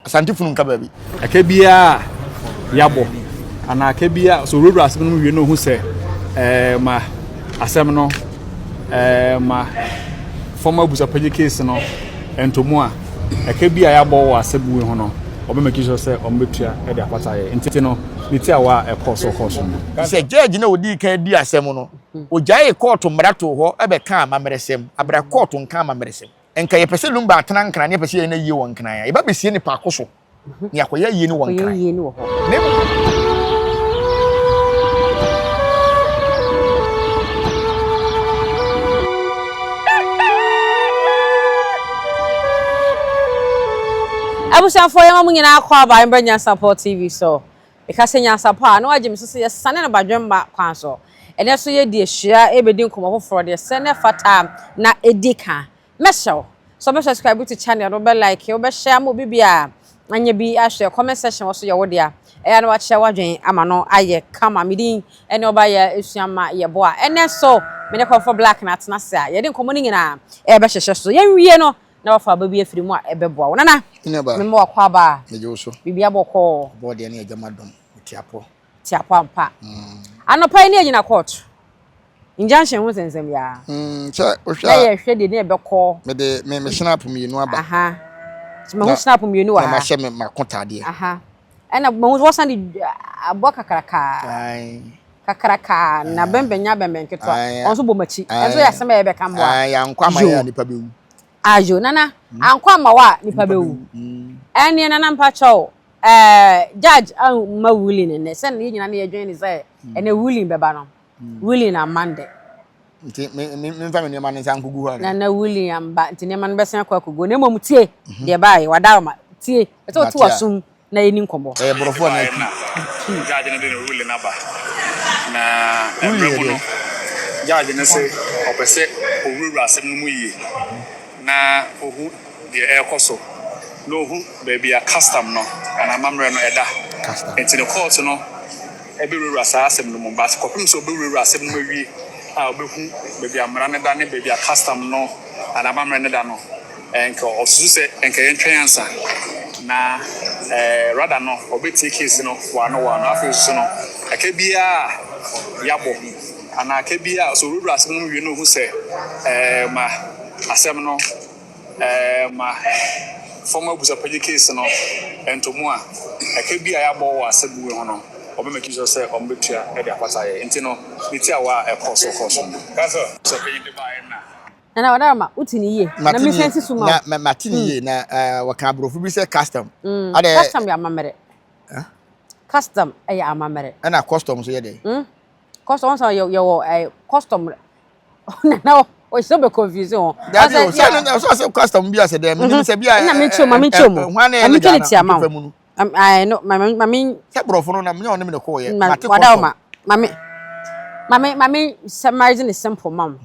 Asante funu nka baabi. Ɛka biara a yɛabɔ anaa ɛka biara sɛ owurawura asɛm no mu wie na ohu sɛ ɛɛ ma asɛm no ɛɛ ma fam abusuapanyin case no ntomu a ɛka bi a yɛabɔ wɔ asɛm wei ho no wɔbɛ make sure sɛ wɔbɛtua de apata yɛ nti no ne tiawa a ɛkɔɔ so kɔɔ so no. Sɛ judge na odii kan di asɛm no, ogyaee kɔɔto mmara too hɔ bɛkaa amammerɛsɛm, abra kɔɔto nka amammerɛsɛm. Nka yɛpɛ sɛ Lumba atena Nkran na yɛpɛ sɛ yɛyɛ no ayie wɔ Nkran a, yɛba bɛsie no paako so na yɛakɔyɛ ayie no wɔ Nkran. Na mmom. Abusuafoɔ yɛma mo nyinaa kɔ aba mbrɛ Nyansapɔ TV so. Meka sɛ Nyansapɔ a na wagye me so sɛ yɛsane no badwemma kwan so. Ɛnɛ nso yɛdi ahyia rebɛdi nkɔmmɔ foforɔ deɛ sɛ na ɛfata na ɛdi ka. Mɛhyɛ wo sɛ wobɛ subscribe to channel no, wobɛ like, wobɛ share ama obi biara anya bi ahwɛ. Comment section wɔ so yɛ wo dea. Ɛyɛ a na wakyerɛ w'adwene ama no ayɛ kama. Me din ne Ɔbaayɛ Esua Ma Yɛboa. Ɛnɛ nso me ne Kɔmfɔ Black na atena ase a yɛde nkɔmmɔ no nyinaa ɛrebɛhyehyɛ so. Yɛnwie no na wafa aba bi afiri mu a ɛbɛboa wo. Nana, mema wakɔ aba a. Biribi abɔ kɔɔ. Bɔɔdeɛ ne agya madom. Tiapɔ. Tiapɔ ampa. Anɔpa yi ne yɛgyina court. Injunction ho nsɛnsɛm biara. Mm, sɛ wohwɛ a. Na yɛhwɛ deɛ ne ɛbɛkɔ. Mede me me snap mmienu aba. Aha. So mahu snap mmienu wɔ ha. Na mahyɛ me mako taadeɛ. Aha. Ɛna mahu wɔsan de aboa kakraka. Ae. Kakraka na bɛnbɛn nya bɛnbɛn ketewa. Ɔno nso bɔ m'akyi. Ɛnso yɛ asɛm a yɛbɛka mmoa. Ae, ankɔ ama yɛ a nipa bɛwu. Ayo, nana, ankɔ ama wo a nipa bɛwu. Ɛneɛ nana mpakyɛw, ɛɛ judge amma ruling nnɛ. Sɛ yɛn nyinaa na yɛdwen ne sɛ ɛnɛ ruling bɛba no. Ruling amma ndɛ. Nti me me memfa me nneɛma no nsa nkɔgu hɔ anaa? Nana ruling amba nti nneɛma no bɛsan akɔ akɔgu hɔ. Na mmom tie deɛ ɛbaeɛ, wadaworoma, tie. Ɛsɛ sɛ wote w'asom na yɛni nkɔmmɔ. Ɛyɛ borɔfo anaa Twi? Twi. Judge no de ne ruling aba. Na mmerɛ mu no, judge no se ɔpɛ sɛ ɔwurawura asɛm no mu yie na ɔhu deɛ ɛrekɔ so, na ɔhu baabi a custom no anaa amammerɛ no ɛda. Nti no court no bɛwurawura saa asɛm no mu. But kɔpem sɛ ɔbɛwurawura asɛm no mu awie a ɔbɛhu baabi a mmara no da ne baabi a custom no anaa amammerɛ no da no, Nka ɔsusu sɛ nka yɛntwɛn ansa na rather no ɔbɛtie case no wɔ ano wɔ ano. Afei nso no ɛka biara a yɛabɔ anaa ɛka biara a sɛ ɔwurawura asɛm no mu wie na ɔhu sɛ ma asɛm no ma former abusuapanyin case no nto mu a, ɛka bi a yɛabɔ wɔ asɛm wei ho no ɔbɛ make sure sɛ wɔbɛtua de apata yɛn. Nti no ne tiawa a ɛkɔɔ so kɔɔ so no. Abusuapanyin de baeɛ na. Nana Wadaroma, wote ne yie? Na Mate me ne nsan si so ma wo. na mate ne yie na eh, wɔka aborɔfo bi sɛ custom. Mm, Adɛ custom yɛ amammerɛ. Custom yɛ amammerɛ. ɛna custom nso yɛ dɛ. Mm, custom wɔn sɛ yɛ yɛwɔ eh, custom. Nana ɔhyɛ bɛ confuse ho. Dabi o, sɛ no sɛ sɛ custom bi asɛ dɛ, menim sɛ bi a Ɛna menkyerɛ mu, ma menkyerɛ mu. hwan na Ma ɛyɛ menkyerɛ legal ne tia na ma wo. ɔmfa mu no. Ai, no, ma ma ma me Sɛ borɔfo no na menyɛ ɔne me na kɔɔyɛ, ma mate custom. Wadaroma, ma me ma me ma me summarize ne simple ma wo.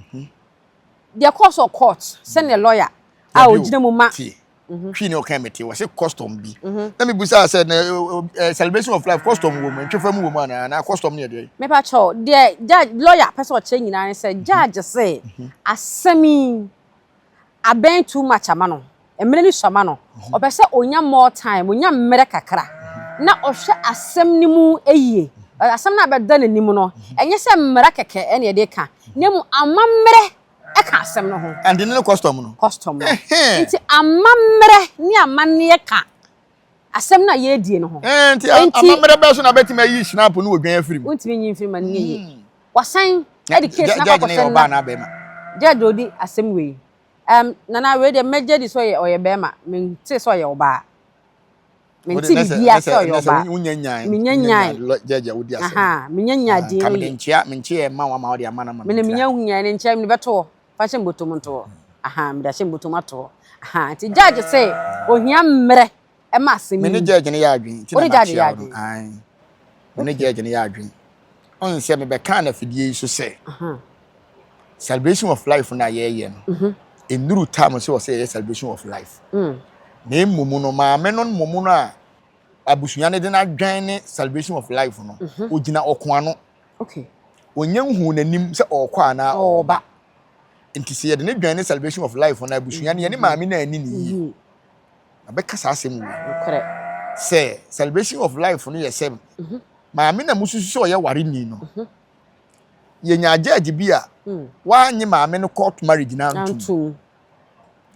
Deɛ ɛkɔɔ so wɔ court sɛdeɛ lawyer a Dabi o, ɔgyina mu ma tie. Twi ne ɔka mete, wɔse custom bi. Na mebusaa sɛ na eh, eh, celebration of life custom wɔ mu, ntwefa mu wɔ mu anaa, anaa custom ne yɛ deɛ? Mepa kyɛw, deɛ judge lawyer pɛ sɛ ɔkyerɛ nyinaa ne sɛ judge se asɛm yi abɛn too much ama no, mmerɛ no sua ma no, ɔpɛ sɛ ɔnya more time, ɔnya mmerɛ kakra na ɔhwɛ asɛm no mu yie. Asɛm no a bɛda n'anim no, ɛnyɛ sɛ mmara kɛkɛ na yɛde ka, na mmom amammerɛ ka asɛm no ho. And ne custom no. Custom no. Nti amammerɛ ne amanneɛ ka asɛm no a yɛredie no ho. Nti amammerɛ bɛɛ so na bɛtumi ayi snap ne odwan afiri mu. Wontumi nyi mfiri ma no nyɛ yie. Wasan de case no akɔ Judge no yɛ akɔhyɛ ɔbaa anaa bɛrima? Judge a ɔdi asɛm wei. Um, Nana wei deɛ mɛgye di sɛ ɔyɛ ɔyɛ bɛrima. Mente sɛ ɔyɛ ɔbaa. Mente biribiara sɛ ɔyɛ ɔbaa. Wonya nyaa Menya nyae. judge a wodi asɛm. Aha, menya nyaa din Ka no mede yie. nkyea menkyea ɛma wo ama wode ama no ama Mene mentira. menya nyae ne nkyea mede bɛto hɔ. Fa hyɛ mbɔtɔ mu nto hɔ. Aha, mede ahyɛ mbɔtɔ mu ato hɔ. Aha, nti judge sɛ ohia mmerɛ ɛma asɛm Me ne yi. judge no yɛ adwene nti Wo na ne judge makyea yɛ wo no. adwene? Ae. Me ne judge no yɛ adwene. Ɔn sɛ mebɛkaa no afidie yi so sɛ celebration of life no a yɛreyɛ no, ɛnnuru time sɛ ɔsɛ yɛyɛ celebration of life. Na mmom no, maame no mmom no a abusua no de no adwɛn ne celebration of life no, ɔgyina ɔko ano. Okay. Ɔnya nhuu n'anim sɛ ɔrekɔ anaa ɔreba. Nti sɛ yɛde no dwɛn ne celebration of life no, abusua no, yɛne maame no anni ne yie. Mabɛka saa asɛm wei. Nokorɛ. Sɛ celebration of life no yɛ sɛ mhm. maame na mususu sɛ ɔyɛ wareni no. Mhm. Yɛnya judge bi a mm. wanye maame no court marriage na antum.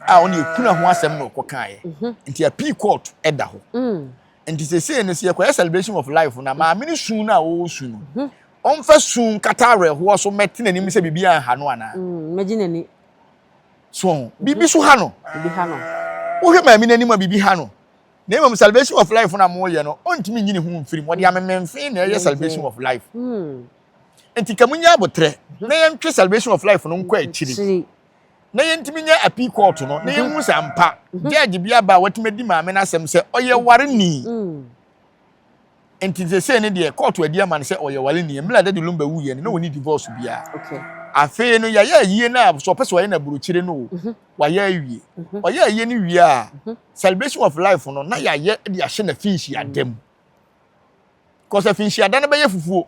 A ɔne ekuna ho asɛm na ɔkɔ kaeɛ. Mhm. Nti appeal court ɛda hɔ. Mm. Nti sesei no sɛ yɛkɔyɛ celebration of life na maame no su no a ɔresu no. Ɔmfa su nkata awerɛhoɔ so mɛte n'anim sɛ biribi anha no anaa. Mm, mɛgye n'ani. So ho. Biribi so ha no. Biribi ha no. Wohwɛ maame no anim a biribi ha no. Na mmom salvation of life na moyɛ no, ɔntumi nyi ne ho mfiri mu. Ɔde amememfe na ɛyɛ salvation of life. Hmm. Nti ka munya abotrɛ na yɛntwe salvation of life no nkɔ akyiri. Na yɛntumi nyɛ appeal court no na yɛhu sɛ ampa mhm. judge bi aba a watumi adi maame no asɛm sɛ ɔyɛ wareni. Hmm. Nti sesei no deɛ kɔɔto adi ama no sɛ ɔyɛ wareni. Mmerɛ a Daddy Lumba wuiɛ no na ɔnni divorce biara. Afei no yɛayɛ ayie no a sɛ ɔpɛ sɛ ɔyɛ no aburokyire no o, mhm. wayɛ awie. Mhm. Ɔyɛ ayie no wie a, mhm. celebration of life no na yɛayɛ de ahyɛ n'afinhyia mu. Kɔsɛ afinhyia da no bɛyɛ fufuo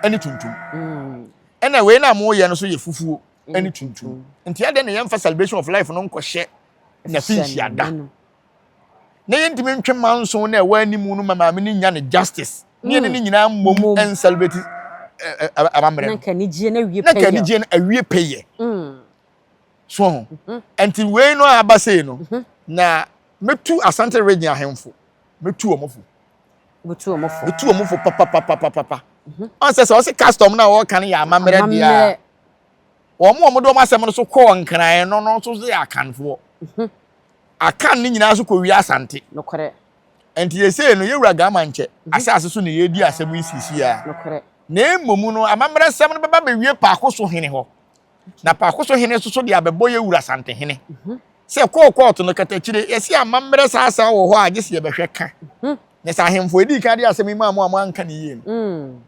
ɛne tuntum. Mm. Ɛna wei no a moyɛ no so yɛ fufuo ɛne tuntum. Nti adɛn na yɛmfa celebration of life no nkɔhyɛ n'afinhyia da? na yɛntumi ntwe manso na ɛwɔ anim no ma maame no nya ne justice ne yɛne ne nyinaa mmom ɛncelebrate amammerɛ no na anigyeɛ no awie pɛyɛ na anigyeɛ no awie pɛyɛ mm. so ho mm-hmm. nti wei no a aba sei no mm-hmm. na mɛtu Asante region ahemfo mɛtu wɔn fo mɛtu wɔn fo mɛtu wɔn fo papapapapapa mm-hmm. ɔn sɛ sɛ ɔsɛ custom na wɔka no yɛ amammerɛ deɛ a wɔn a wɔde wɔn asɛm no so kɔɔ nkran no no nso yɛ akanfoɔ. Akan ne nyinaa nso kɔwie Asante. Nokorɛ. Nti yɛsei no, yɛwura Gama nkyɛ, mhm. asase so na yɛredi asɛm yi sisi a. Nokorɛ. Na mmom no, amammerɛsɛm no bɛba bɛwie Paako so hene hɔ. Na Paako so hene nso so de abɛbɔ yɛwura Asante hene. Mhm. Sɛ kɔɔ kɔɔto no katakyire, yɛsi amammerɛ saa saa wɔ hɔ a gye sɛ yɛbɛhwɛ ka. Mhm. Na sɛ ahemfo edi kan de asɛm yi maa mo a moanka ne yie no, mm.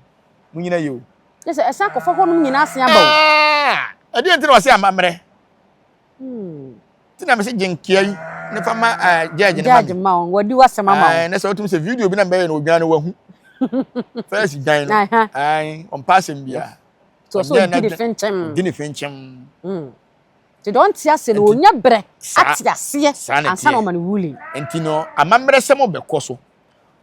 monyina yie o. Yɛ sɛ ɛsan kɔfa hɔnom nyinaa asen aba o. Ah, ɛdeɛ nti na wɔse amammerɛ. Ti na mese gye nkeɛ yi ne fa ma eh, judge ne ma me. ma wo, wadi w'asɛm ama wo. Ne sɛ wotumi sɛ video bi na mbɛyɛ no odwan no wahu. First dwan no, ae, ɔmpa asɛm biara. So ɔsɛ ɔdi ne fenkyɛm. Ɔdi ne fenkyɛm. Nti deɛ ɔnte ase no, ɔnya berɛ ate aseɛ ansa na ɔma no ruling. Nti no, amammerɛsɛm bɛkɔ so.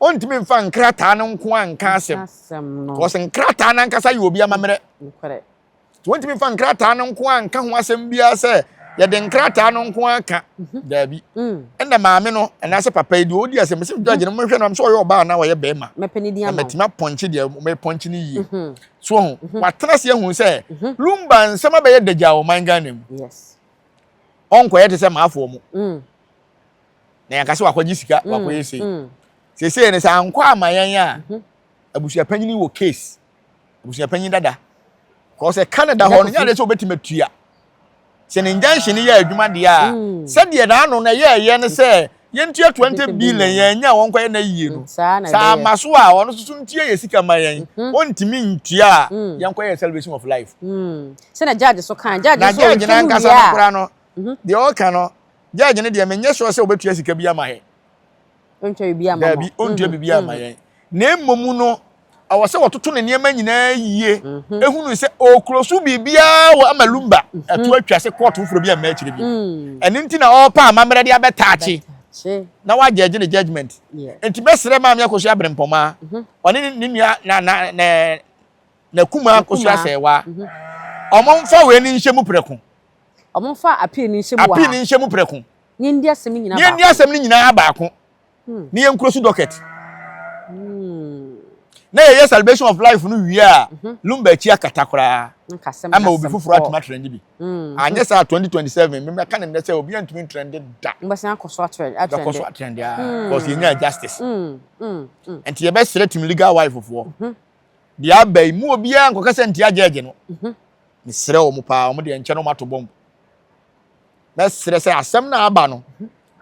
Ɔntumi mfa nkrataa no nko ara nka asɛm. Because nkrataa no ankasa yɛ obi amammerɛ. Nti wɔntumi mfa nkrataa no nko ara nka ho asɛm biara sɛ yɛde nkrataa no nko ara ka. Mhm. Daabi. Mm. Ɛnna maame no anaasɛ papa yi deɛ ɔdi asɛm sɛ judge no mohwɛ no sɛ ɔyɛ ɔbaa anaa ɔyɛ bɛrima. Na matumi apɔnkye deɛ mɛpɔnkye no yie. Mhm. So ho mhm. watena ase ahu sɛ Lumba nsɛm abɛyɛ dagya wɔ ɔman Ghana mu. Ɔnkɔyɛ te sɛ maafoɔ mo. Mm. Na yɛnka sɛ wakɔgye sika mm. wakɔyɛ sei. Mm. Seesei no sɛ ankɔ ama yɛn a abusuapanyin wɔ case. Abusuapanyin dada. Kɔ sɛ Canada hɔ no nyɛ adeɛ sɛ wobɛtumi atua. Sɛ ne injunction no yɛ adwuma deɛ a, mm. sɛdeɛ n'ano na ɛyɛ ɛyɛ ne sɛ yɛntua 20 billion yɛn nya wɔn kɔyɛ na yie no. Mm, sɛ ama so a ɔno nso ntua yɛ sika ma yɛn. Mm-hmm. Ɔntumi ntua a mm. yɛn kɔyɛ celebration of life. Sɛ na judge so kan judge so na judge n'ankasa no koraa no mm-hmm. deɛ ɔka no judge no deɛ menyɛ sure sɛ ɔbɛtua sika bi ama yɛn. Ɔntua biribi ama Daabi, ɔntua biribi ama yɛn. Na mmom no, ɛwɔ sɛ wɔtoto ne nneɛma nyinaa yie, mhm. ehunu sɛ ɔkuro so biribiara wɔ ama lumba mhm. ɛto atwa sɛ kɔɔto foforɔ bi amma akyire bi. Mm. Ɛno nti na ɔrepa amammerɛ de abɛtaakye na wagye agye ne judgement. Nti bɛsrɛ maame akosua abrempɔmaa, mhm. ɔne ne nua na na na na kumaa akosua sɛɛwa, ɔmo mfa wei ne nhyɛ mu prɛko. Ɔmo mfa appeal ne nhyɛ mu wɔ ha. Appeal ne nhyɛ mu prɛko. Ne yɛndi asɛm no nyinaa baako. Ne yɛndi asɛm no nyinaa baako. Hmm. Ne yɛn kuro so docket. Hmm. Na yɛyɛ celebration of life no wie a, mhm. Lumba akyi akata koraa. Ama obi foforɔ atumi atrɛnde bi. Hmm. Anyɛ saa 2027 mmɛka ne nnɛ sɛ obi antumi ntrɛnde da. Mbɛsan akɔ so atrɛnde. Bɛkɔ so atrɛnde a. Because yɛnya justice. Nti yɛbɛsrɛ team legal wife foɔ. Mhm. Deɛ aba yi mu obiara nkɔka sɛ ntia gyɛɛgye no. Mhm. Mesrɛ wɔn paa wɔn deɛ nkyɛn no wɔn ato bɔmb. Mɛsrɛ sɛ asɛm no a aba no,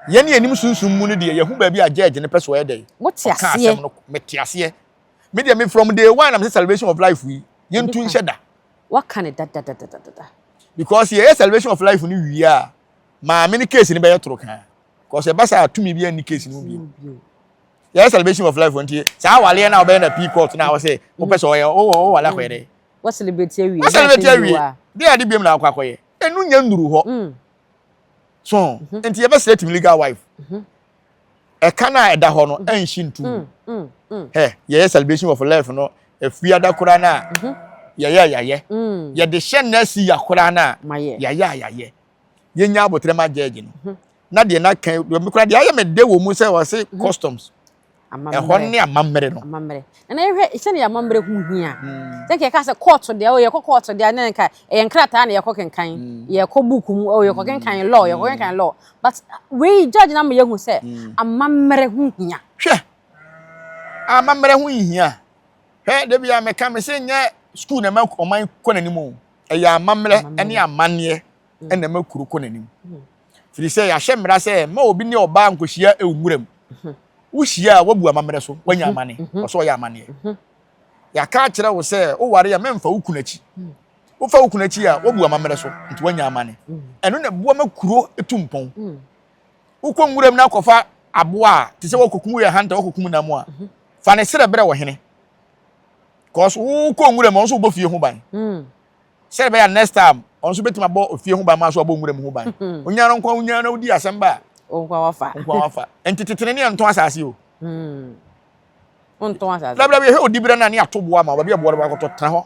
yɛn a yɛnim sunsum mu no deɛ, yɛhu baabi a judge no pɛ sɛ ɔyɛ dɛn. Mote Ɔka aseɛ. asɛm no, mete aseɛ. Me deɛ, me from day one na mese celebration of life yi, yɛntu nhyɛ da. Waka no dadadadadada. Because yɛyɛ celebration of life no wie a, maame no case no bɛyɛ toro kaa. Because ɛba saa a, tumi biara nni case no mu bio. Yɛyɛ celebration of life nti, saa awaleɛ no a wobɛyɛ na P court no a wɔsɛ wopɛ sɛ ɔyɛ, wowale akɔyɛ dɛn? Wa celebrate awie. Wa celebrate awie. Deɛ ade biom na akɔ akɔyɛ. Ɛnu nyɛ nnuru hɔ. Mm. So, mhm. nti yɛbɛsrɛ team legal wife. Mhm. Ɛka no a ɛda hɔ no ɛnhye ntum. Hɛ, yɛyɛ celebration of life no afiada koraa no a mhm. yɛyɛ a yɛayɛ. Mm. Yɛde hyɛ nɛɛsi ya koraa no a yɛayɛ a yɛayɛ. Yɛnya abotrɛ ma gyɛɛgye no. Mhm. Na deɛ na kan koraa deɛ ayɛ me de wɔ mu sɛ wɔse mhm. customs ɛhɔ ne amammerɛ no. Amammerɛ. Na na yɛhwɛ sɛnea amammerɛ ho hia. Hmm. Sɛ nka yɛka sɛ kɔɔto deɛ o yɛkɔ kɔɔto deɛ na nka ɛyɛ nkrataa na yɛkɔ kenkan. Hmm. Yɛkɔ book mu o yɛkɔ hmm. kenkan law yɛkɔ kenkan law. But wei judge na ama yɛhu sɛ amammerɛ ho hia. Hwɛ amammerɛ ho hia. Hwɛ da bi a meka me sɛ nyɛ school na ɛma ɔman kɔ n'anim o. Ɛyɛ amammerɛ ne amanneɛ na ɛma kuro kɔ n'anim. Firi sɛ yɛahyɛ mmara sɛ mma obi ne ɔbaa nkɔhyia wɔ nwuram. Wohyia a woabu amammerɛ so, woanya amane. Ɔsɛ ɔyɛ amanneɛ. Yɛaka akyerɛ wo sɛ woware a mɛmfa wo kunu akyi. Wofa wo kunu akyi a woabu amammerɛ so, nti woanya amane. Ɛno na ɛboa ma kuro tu mpɔn. Wokɔ nwuram na akɔfa aboa a te sɛ wɔkɔkum yɛ hunter wɔkɔkum nam a, fa ne serɛ brɛ ɔhene. Cause wokɔ nwuram ɔno nso wobɔ fie ho ban. Sɛdeɛ ɛbɛyɛ a next time ɔno nso bɛtumi abɔ ofie ho ban ma nso abɔ nwura mu ho ban. Hmm. Onya no nko onya no wodi asɛm ba a. Nko wafa. Nko wafa. Nti tetene ne yɛntɔn asase o. Hmm. Wontɔn asase. Blabla bi hwɛ odi berɛ no a ne ato boa ma baabi a boa no bakɔtɔ tena hɔ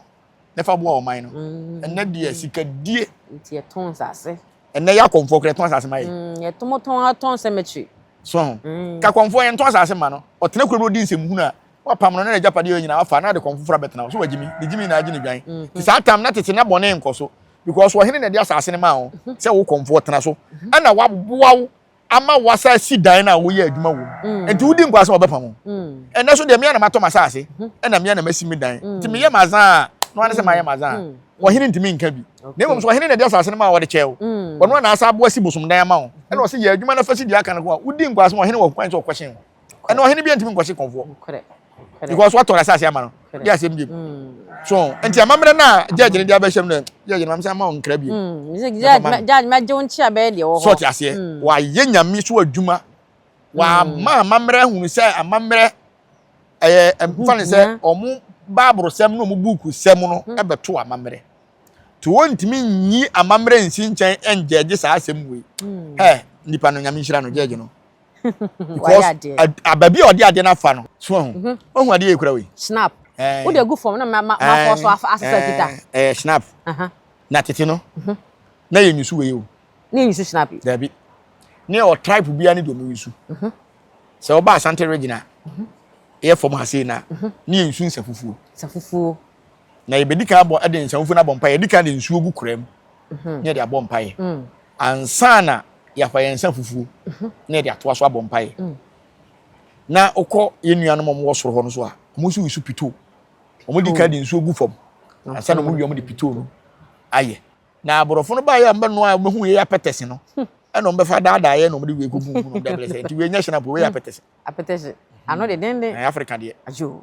na fa boa ɔman no. Hmm. Ɛnɛ deɛ sikadie. Nti yɛtɔn asase. Ɛnɛ yɛ akɔmfoɔ koraa yɛtɔn asase ma yɛ. Hmm, yɛtɔn tɔn atɔn cemetery. So ho. Ka kɔmfoɔ yɛntɔn asase ma no. Ɔtena kuro bi odi nsɛmhunu a Wapam no na n'agyapadeɛ yɛ nyinaa wafa na ɔde kɔn foforɔ abɛtena hɔ. So wagyimi? Ne gyimi nyinaa gye ne dwan. Mm-hmm. Te saa tam na tete na bɔne nkɔ so because ɔhene na ɛde asase no maa wo mm-hmm. sɛ wo kɔnfoɔ tena so mm-hmm. ɛna waboa wo ama wasa si dan no a woyɛ adwuma wɔ mu. Mm. Nti wodi nkwa sɛ wɔbɛpam wo. Mm. Ɛnɛ so deɛ mmea na matɔ m'asase ɛna mmea na masi me dan. Nti meyɛ m'azan a na wane sɛ mayɛ m'azan a ɔhene ntumi nka bi. Na mmom sɛ ɔhene na ɛde asase no maa wɔde kyɛɛ wo. Ɔno a na asa aboa si bosomdan ama wo. Ɛna ɔsɛ yɛ adwuma na fa si deɛ aka no ko a wodi nkwa sɛ ɔhene wɔ kwan sɛ ɔkɔhyɛn wo. ɛna ɔhene bi ntumi nkɔhye kɔnfoɔ because watɔ n'asase ama no de asɛm bi mm. so nti amammerɛ no a judge no de abɛhyɛm no judge no mam sɛ ama wo nkra bio mm. judge mɛgye wo nkyea bɛyɛ deɛ wɔ hɔ so ɔte aseɛ mm. wayɛ nyame so adwuma wama amammerɛ ahunu sɛ amammerɛ ɛyɛ mfa ne sɛ ɔmo baaboro sɛm ne ɔmo buuku sɛm no ɛbɛto amammerɛ nti wɔntumi nyi amammerɛ nsi nkyɛn ɛngyɛgye saa asɛm wei ɛ nipa no nyame nhyira no gyɛgye no because baabi a ɔde adeɛ no afa no so ahu mhm. wahu adeɛ yɛ kura wei snap eh. wode agu fam na mafɔ so asesa kita eh, snap na tete no mhm. na yɛ nyusu wei o na yɛ nyusu snap yi dabi ne yɛ tribe biara ne deɛ ɔmo nyusu mhm. sɛ ɔba Asante region a ɛyɛ fam ha sei na ne yɛ nsu nsa fufuo nsa fufuo na yɛbɛdi kan abɔ ɛde nsa fufuo no abɔ mpaeɛ yɛdi kan de nsuo gu kura mu ne yɛde abɔ mpaeɛ mm. ansa na yɛafa yɛn nsa fufuo na yɛde atoa so abɔ mpaeɛ mm. na wokɔ yɛn nuanom a wɔwɔ soro hɔ no so a wɔn nso nsu pitoo wɔn di kan de nsuo gu fam ansa na wɔn wie wɔn de pitoo no ayɛ na aborɔfo no baayɛ a wɔbɛnoa a wɔbɛhu yɛ apɛtɛse no hmm. ɛna wɔn bɛfa daadaa yɛ na wɔn de wei kɔgu mu na wɔn de abrɛ sɛ nti wei nyɛ hyɛn wei yɛ apɛtɛse. Apɛtɛse ano de denden. Ɛyɛ Africa deɛ. Ayo.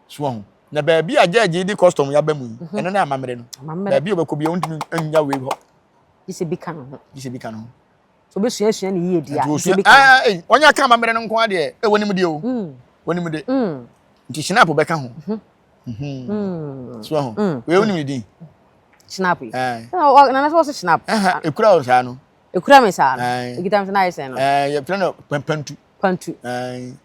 So ho na baabi a gyɛɛgye de custom yaba mu yi mhm. ɛno ne amammerɛ no baabi a wɔbɛkɔ bi a wɔntumi nya wei hɔ. Gye sɛ bi ka ne ho. Gye sɛ bi ka ne ho. So obesuasua ne yie di a. Gye sɛ bi ka ne ho. Wɔnyɛ aka amammerɛ no nko adeɛ. Ɛ wɔnim deɛ o. Mm. Wɔnim de. Mm. Nti shinap bɛka ho. Mhm. Mhm. Mm. So ho. Wei wonim ne din. Shinap yi. Nana sɛ wɔsɛ shinap. Ekura wo saa no. Ekura me saa no. Ekita me sɛ na ayɛ sɛn no. Yɛfrɛ no pantu. Pantu.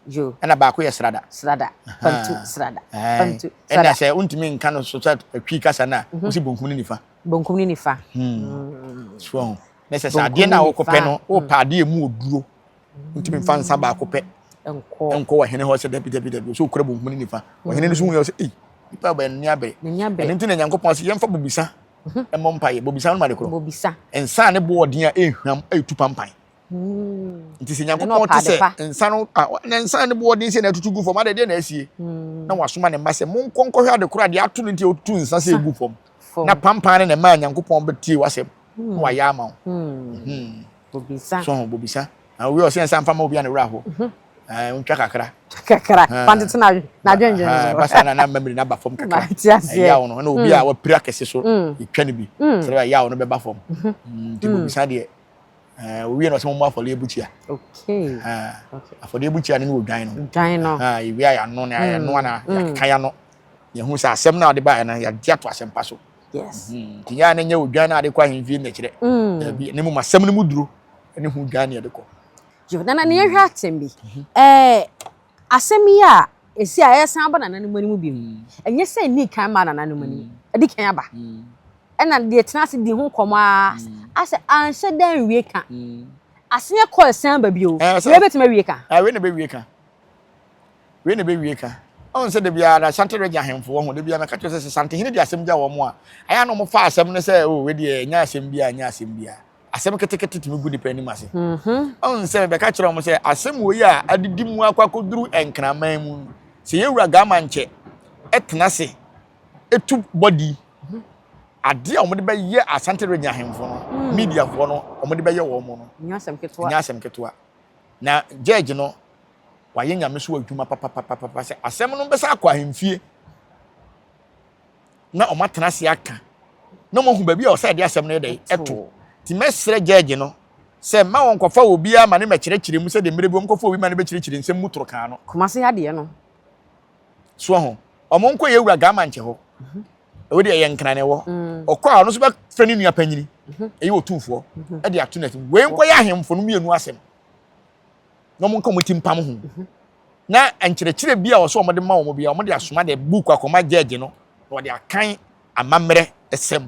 Yo. Ɛna baako yɛ srada. Srada. Pantu srada. Pantu srada. Ɛna sɛ wontumi nka no so sɛ twi kasa no a, mhm. wosi bonkum ne nifa. Bonkum ne nifa. Hmm. So ho. Na sɛ sɛ adeɛ no a wokɔpɛ no, hmm. wopɛ adeɛ mu oduro. Wontumi mfa nsa baako pɛ. Nkɔ. Nkɔ wɔ hene hɔ sɛ dabi dabi dabi. So wokura bonkum ne nifa. Ɔhene no so hu yɛ sɛ, ei, nipa bɛn ni abere. Ɛno nti na Nyankopɔn sɛ yɛmfa bobisa mhm. mmɔ mpaeɛ. Bobisa no ma de korɔ. Bobisa. Nsa ne boɔden a ɛhwam ɛtu pampan. Nti sɛ Nyankopɔn te sɛ nsa no na nsa no boɔ den sɛ na atutu gu fam adɛ deɛ na asie hmm. na wasoma ne mma sɛ monkɔ nkɔhwɛ ade korɔ adeɛ ato no nti ɔtutu nsa sɛ egu fam na pampan ne na ɛmaa Nyankopɔn bɛtie w'asɛm na hmm. wayɛ ama wo hmm. bobisa so ho bobisa na owi ɔsɛ nsa mfa ma obi a ne werɛ aho mhm. ntwa kakra kakra fantete na na dwendwen so basa na na mmamiri na ba fam kakra ɛyaw no na obi a wapira kɛse so etwa no bi sɛ ɛyaw no bɛba fam mhm. nti bobisa deɛ Eh, owie na ɔsɛ mo mmɔ afɔdeɛ bukyia. Okay. Eh, okay. Afɔdeɛ bukyia no ne odwan no. Odwan no. Ah, ewie a yɛano na yɛnoa mm. na mm. yɛakeka yɛano. Yɛhu sɛ asɛm no a ɔde baeɛ no yɛagye ato asɛmpa so. Yes. Mm-hmm. Nti yɛa no nyɛ odwan no a ade kɔ ahemfie na kyerɛ. Mm. Dabi, ne mmom asɛm no mu duro ne ho dwan ne yɛde kɔ. Nana ne yɛhwɛ atɛm bi. Ɛɛ asɛm yi a esi a ɛsan aba nananom anim bio. Ɛnyɛ sɛ ɛnii kan maa nananom anim. Ɛdi kan aba. Ɛna deɛ tena ase di ho nkɔmɔ ara asɛ anhyɛ da nwie ka. Aseɛ kɔ ɛsan ba bio. Wei bɛtumi awie ka. Wei na bɛwie ka. Wei na ɛbɛwie ka. Ɔhu sɛ da biara na Ashanti Region ahemfo wɔ ho. Da biara mɛka kyerɛ sɛ sɛ Santehene de asɛm gya wɔn a, ɛyɛ a na wɔfa asɛm no sɛ oh wei deɛ ɛnyɛ asɛm biara, ɛnyɛ asɛm biara. Asɛm ketekete tumi gu nipa anim ase. Ɔhu sɛ mebɛka kyerɛ wɔn sɛ asɛm wei a adidi mu akɔ akɔduru Nkraman mu no, sɛ yɛwura Gama nkyɛ tena ase tu bɔdi, adeɛ a wɔde bɛyɛ Ashanti Region ahemfo no, mediafoɔ no, wɔde bɛyɛ wɔn no, Ɛnyɛ asɛm ketewa. Ɛnyɛ asɛm ketewa. Na judge no, wayɛ nyame so adwuma papapapapa sɛ asɛm no bɛsa akɔ ahemfie na wɔn atena ase aka na wɔn ahu baabi a ɔsɛ ɛde asɛm no yɛ dɛ ɛto ti mɛsrɛ judge no sɛ mma wɔn kɔfa obiara ma ne mɛkyerɛkyerɛ mu sɛdeɛ mmerɛ bi wɔn kɔfa obi ma ne bɛkyerɛkyerɛ nsɛm mu toro kan no. Kumase adeɛ no. Soɔ ho wɔn nkɔ yɛ wura gama nkyɛ hɔ ɛwɔ deɛ ɛyɛ nkran ɛwɔ ɔkɔ a ɔno nso bɛfrɛ ne nua panyini ɛyɛ otumfoɔ ɛde ato n'atim wei nkɔ yɛ ahemfo no mmienu asɛm. na wɔn nka wɔn ti mpam ho na nkyerɛkyerɛ bi a wɔsɛ wɔn de ma wɔn bi a wɔn de asoma de book akɔma judge no na wɔde akan amammerɛ ɛsɛm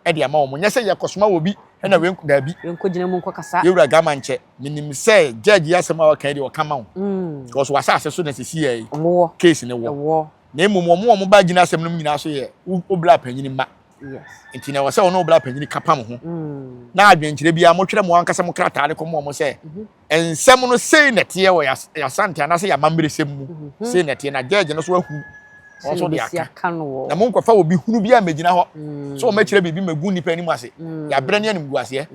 ɛde ama wɔn nyɛ sɛ yɛkɔsoma wɔ bi ɛna wei daabi nkɔgyina mu nkɔkasa yɛwura gama nkyɛ menim sɛ judge yi asɛm a wɔka yi deɛ ɔka ma wo mm. because wɔ asase so na sisi yɛ yi case ne wɔ na mmom wɔn a wɔn ba gyina asɛm no mu nyinaa so yɛ wobla panyin mma nti na ɛwɔ sɛ ɔne ɔbra panyin ka pam ho mm. na adwenkyerɛ biara motwerɛ mo ankasa mo krataa de kɔma wɔn sɛ mhm. nsɛm no sei na ɛteɛ wɔ yɛasante anaasɛ yɛamammeresɛm mu mhm. sei na ɛteɛ na gyɛɛgye no so ahu wɔn so de aka na monkɔfa obi hunu bi a mɛgyina hɔ mm. sɛ wɔmɛkyerɛ biribi mɛgu nnipa anim ase mm. yɛabrɛ ne animguaseɛ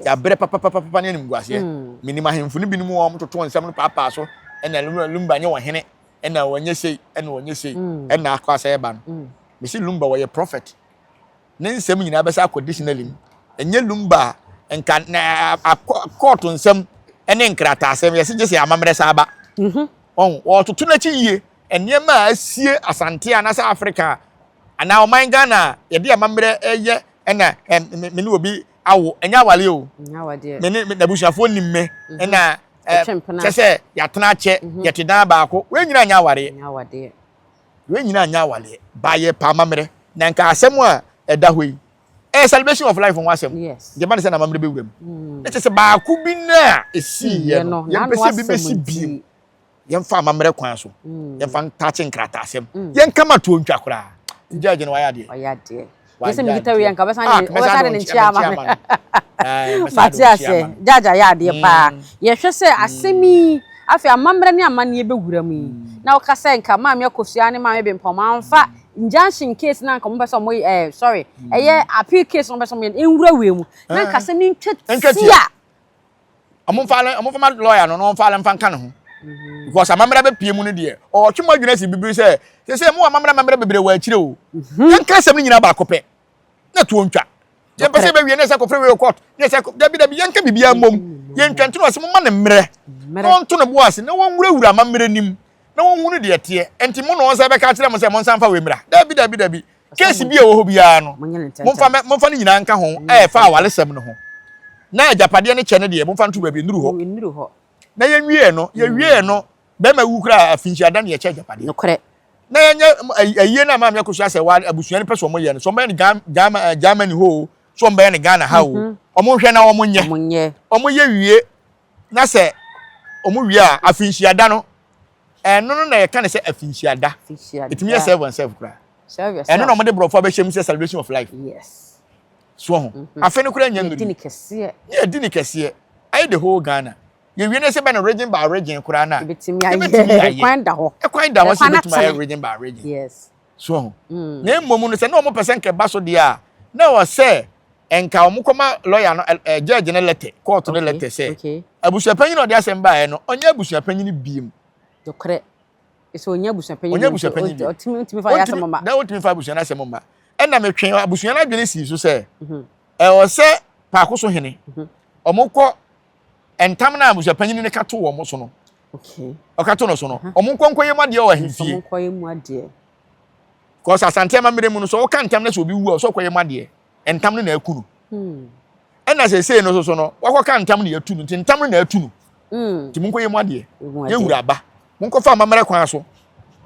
yɛabrɛ papapapapa ne animguaseɛ menim ahemfo no binom wɔn toto nsɛm no paapaa so ɛna lumba nyɛ ɔhene ɛna wɔnyɛ sei ɛna wɔnyɛ sei ɛna akɔ asɛ ɛba no Mese Lumba wɔyɛ prophet. Ne nsɛm nyinaa bɛsa akɔ dictionary mu. Ɛnyɛ Lumba a nka na kɔɔto nsɛm ne nkrataasɛm yɛse gye sɛ amammerɛ saa ba. Mhm. Ɔn wɔtoto n'akyi yie. Nneɛma a asie Asante anaasɛ Africa anaa ɔman Ghana a yɛde amammerɛ ɛyɛ ɛna me ne obi awo ɛnyɛ awale o. Me ne n'abusuafoɔ nim me mhm. ɛna kyɛ sɛ yɛatena akyɛ mhm. yɛte dan baako wei nyinaa nyɛ awareɛ. Wei nyinaa nyɛ awaleɛ, but yɛpɛ amammerɛ. Na nka asɛm a ɛda hɔ yi, ɛyɛ celebration of life ho asɛm. Yes. Nti ɛba ne sɛ na amammerɛ bɛwura mu. Mm. Na kyerɛ sɛ baako bi no a ɛsiiɛ no, yɛmpɛ sɛ bi bɛsi bio. Yɛmfa amammerɛ kwan so. Mm. Yɛmfa ntakye nkrataasɛm. Mm. Yɛnka ma tuo ntwa koraa. Nti judge no wayɛ adeɛ. Wayɛ adeɛ. Yɛsɛ mekita wei anka wobɛsan de wobɛsan de ne nkyea ama me. Mate aseɛ. Judge ayɛ adeɛ paa. Yɛhwɛ sɛ asɛm yi afei amammerɛ ne amanneɛ bɛwura mu yi. Na woka sɛ nka Maame Akosua ne Maame Bempɔn amfa injunction case na nka wɔpɛ sɛ wɔn eh sorry ɛyɛ appeal case na wɔpɛ sɛ wɔyɛ no nwura wei mu. Na nka asɛm no ntwa tia. Ɔmo nfa ɔmo nfa ma lawyer no na ɔmfa ale mfa nka ne ho. Because amammerɛ bɛpie mu no deɛ ɔtwe mo adwene asi bibiri sɛ sɛ mo amammerɛ amammerɛ bebree wɔ akyire o. Yɛnka asɛm no nyinaa baako pɛ na tuo ntwa. Yɛmpɛ sɛ yɛbɛwie na yɛsɛ akɔfrɛ wei wɔ court na yɛsɛ dabi dabi yɛnka biribiara mmom. Yɛntwa nto no ase momma no mmerɛ na ɔnto ne bo ase na wɔnwurawura amammerɛ nim na wɔnhunu deɛ ɛteɛ. Nti mo na wɔn nsa bɛka akyerɛ mo sɛ monsan mfa wei mmra. Dabi dabi dabi. Case bi a ɛwɔ hɔ biara no, momfa momfa ne nyinaa nka ho ɛfa awaresɛm no ho. Na agyapadeɛ no kyɛ no deɛ, momfa nto baabi, nnuru hɔ. Na yɛnwie no, yɛwie no, bɛrima wu koraa afinhyia da na yɛkyɛ agyapadeɛ. Nokorɛ. Na yɛnyɛ ayie no a maame akosua sɛ wa abusua no pɛ sɛ wɔyɛ no, sɛ wɔbɛyɛ no Germany hɔ o, sɛ wɔbɛyɛ no Ghana ha o, wɔn nhwɛ na wɔn nyɛ. Wɔn yɛ wie na sɛ wɔn wie a afinhyia da no, ɛno no na yɛka no sɛ afinhyia da. Ɛtumi yɛ serve and serve koraa. Ɛno na wɔde borɔfo abɛhyɛ mu sɛ celebration of life. Yes. So ho. Mhm. Afe no koraa nyɛ nnuru. Yɛdi ne kɛseɛ. Yɛdi ne kɛseɛ. Ayɛ the whole Ghana. Yɛwie no sɛ bɛ no region by region koraa na. Yɛbɛtumi ayɛ. Kwan da hɔ. Kwan da hɔ sɛ yɛbɛtumi ayɛ region by region. Yes. So ho. Mm. Na mmom no sɛ na wɔn pɛ sɛ nka ɛba so deɛ a na wɔ sɛ nka wɔn kɔma lawyer no ɛ judge no letter court no letter sɛ abusuapanyin na ɔde asɛm baeɛ no ɔnyɛ abusuapanyin biem. Nokorɛ. Sɛ ɔnyɛ abusuapanyin ɔnyɛ abusuapanyin bi ɔtumi ntumi fa yɛ asɛm mma. Na ɔtumi fa abusua no asɛm mma. Ɛna metwe abusua no adwene sii so sɛ mhm. ɛwɔ sɛ paako so hene mhm. wɔn kɔ ntam na abusuapanyin no ka to wɔn so no. Ɔka to no so no mhm. wɔn nkɔ nkɔyɛ mu adeɛ wɔ ahemfie. Wɔn nkɔyɛ mu adeɛ. Kɔs asante amammerɛ mu no sɛ ɔka ntam na sɛ obi wu a ɔsɛ ɔkɔyɛ mu adeɛ ntam no na aku no. Hmm. Ɛna seesei no soso no, wakɔka ntam na yɛatu no, nti ntam no na atu no. Nti monkɔyɛ mu adeɛ. Yɛwura aba. Monkɔfa amammerɛ kwan so.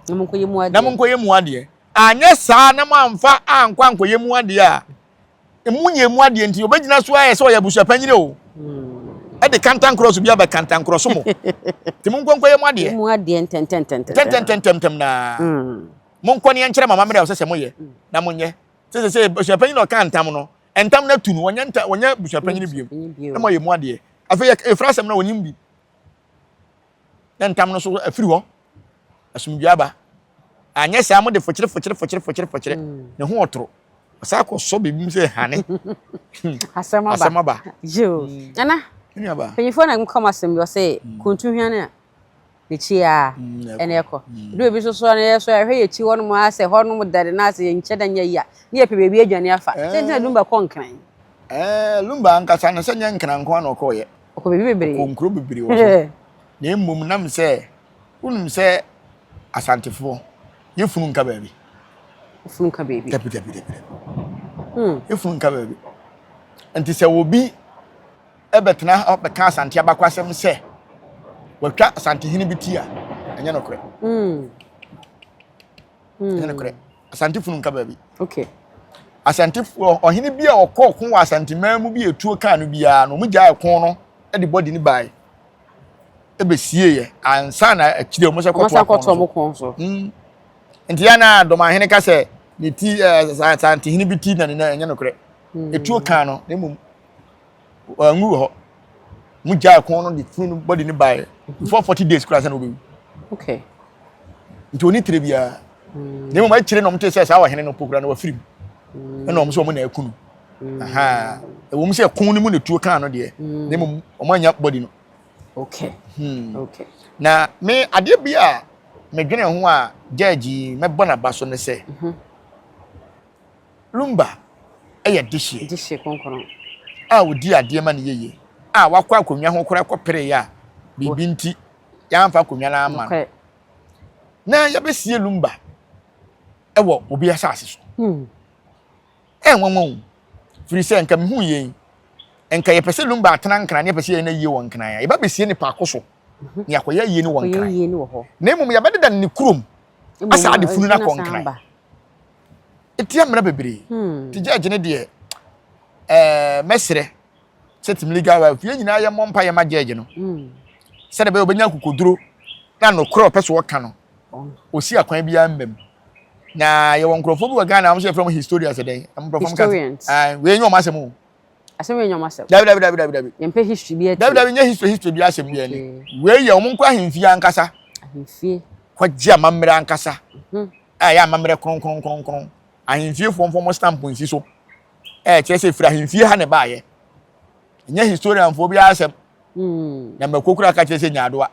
Na monkɔyɛ mu adeɛ. Na monkɔyɛ mu adeɛ. Anyɛ saa na moamfa ankɔ ankɔyɛ mu adeɛ a, emu nyɛ mu adeɛ nti obɛgyina so ayɛ sɛ ɔyɛ abusuapanyini o. Ɛde kantankorɔ so bi abɛ kantankorɔ so mo. Nti monkɔ nkɔyɛ mu adeɛ. Mu adeɛ ntɛntɛntɛntɛm. Ntɛntɛntɛntɛm naa. Monkɔ ne yɛnkyerɛ mo amammerɛ a ɔsɛ sɛ moyɛ na monyɛ. Sɛ sɛ sɛ abusuapanyin na ɔka ntam no, ntam no atu no, wɔnyɛ nta wɔnyɛ abusuapanyin bio. Na moayɛ mu adeɛ. Afei efra asɛm no wɔnyim bi. Na ntam no so afiri hɔ. Asomdwoe aba. Anyɛ saa mode fokyere fokyere fokyere fokyere fokyere. Ne ho ɔtoro. Ɔsan akɔ sɔ biribi mu sɛ hane. Asɛm aba. Asɛm aba. Yoo. Nana. Nua ba. Mpanyinfoɔ na nkɔm asɛm bi ɔsɛ kuntu hwane a. N'akyi ara na ɛkɔ. Ɛdu baabi nso so a, na yɛn nso yɛhwɛ yɛn akyi hɔnom ara sɛ hɔnom dɛre na asɛ yɛnkyɛ da nyɛ yie a, na yɛpɛ baabi adwane afa. Sɛ nti na Lumba kɔ Nkran. Ɛɛ, Lumba ankasa no, sɛ nyɛ Nkran nko ara na ɔkɔeɛ. Ɔkɔ baabi bebree. Ɔkɔɔ nkuro bebree wɔ so. Na mmom nam sɛ, wonim sɛ Asantefoɔ, yɛ funu nka baabi. Funu nka baabi. Dabi, dabi, dabi, dabi. Yɛ funu nka baabi. Nti sɛ obi bɛtena hɔ bɛka Asante abakwasɛm sɛ wɔatwa Asantehene bi ti a, ɛnyɛ nokorɛ. Mm. Ɛnyɛ nokorɛ. Asante funu nka baabi. Okay. Asante ɔhene bi a ɔkɔɔ ko wɔ Asanteman mu bi a etuo kaa no biara no, wɔn gyaa ɛko no de bɔdi no bae ebesieeɛ ansa na akyire wɔn sɛ kɔto akɔn so. Nti ya na dɔmahene ka sɛ ne ti ɛɛ Asantehene bi ti na ne nan, ɛnyɛ nokorɛ. Etuo kaa no na mmom Wanwu wɔ hɔ. Mo gyaa kɔn no de funu no body no baeɛ. Before 40 days koraa sɛ na ɔbɛwu. Okay. Nti ɔni tire biara. Na mmom akyire na wɔte sɛ saa ɔhene no po koraa na wafiri mu. Ɛna wɔn sɛ wɔn na aku no. Aha. Ɛwɔ mu sɛ kɔn no mu na tuo kaa no deɛ. Na mmom wɔn anya body no. Okay. Okay. Na me adeɛ bi a medwene ho a judge yi mɛbɔ n'aba so ne sɛ. Lumba yɛ dehyeɛ. Dehyeɛ kronkron. A ɔdi adeɛ ma no yɛ yie. A wakɔ akonnwa ho koraa kɔpereeɛ a biribi nti yɛamfa akonnwa no amma no. Na yɛbɛsie Lumba wɔ obi asase so. Hmm. Ɛnwanwa o. Firi sɛ nka mehu yɛn nka yɛpɛ sɛ Lumba atena Nkran na yɛpɛ sɛ yɛyɛ no ayie wɔ Nkran a, yɛba bɛsie no paako so na yɛakɔyɛ ayie no wɔ Nkran. Na mmom yɛbɛdeda no ne kurom asa ade funu no akɔ Nkran. Etia mmara bebree. Hmm. Ti judge ne deɛ ɛɛ mɛsrɛ sɛ team legal wife yɛn nyinaa yɛ mmɔ mpa yɛ ma judge no. Hmm. Sɛdeɛ bɛyɛ ɔbɛnya akokoduro na nokorɛ ɔpɛ so ɔka no ɔsi akwan biara mma mu. Na yɛwɔ nkurɔfoɔ bi wɔ Ghana wɔn nso yɛfrɛ wɔn historians dɛn? Nkurɔfoɔ mu ka sɛ wei nyɛ wɔn asɛm o. Asɛm wei nyɛ wɔn asɛm. Dabi dabi dabi dabi dabi. Yɛmpɛ history bi atie. Dabi dabi nyɛ history history bi asɛm bi ani. Wei yɛ wɔn nkɔ ahemfie ankasa. Ahemfie. Kɔgye amammerɛ ankasa. Mhm. A ɛyɛ amammerɛ kronkron kronkron. Ahemfiefoɔ mfa wɔn stamp nsi so. Ɛkyerɛ sɛ firi ahemfie ha na ɛbaayɛ. Nyɛ historianfoɔ bi asɛm. Mm. Na mako kura ka kyerɛ sɛ nyaadoa.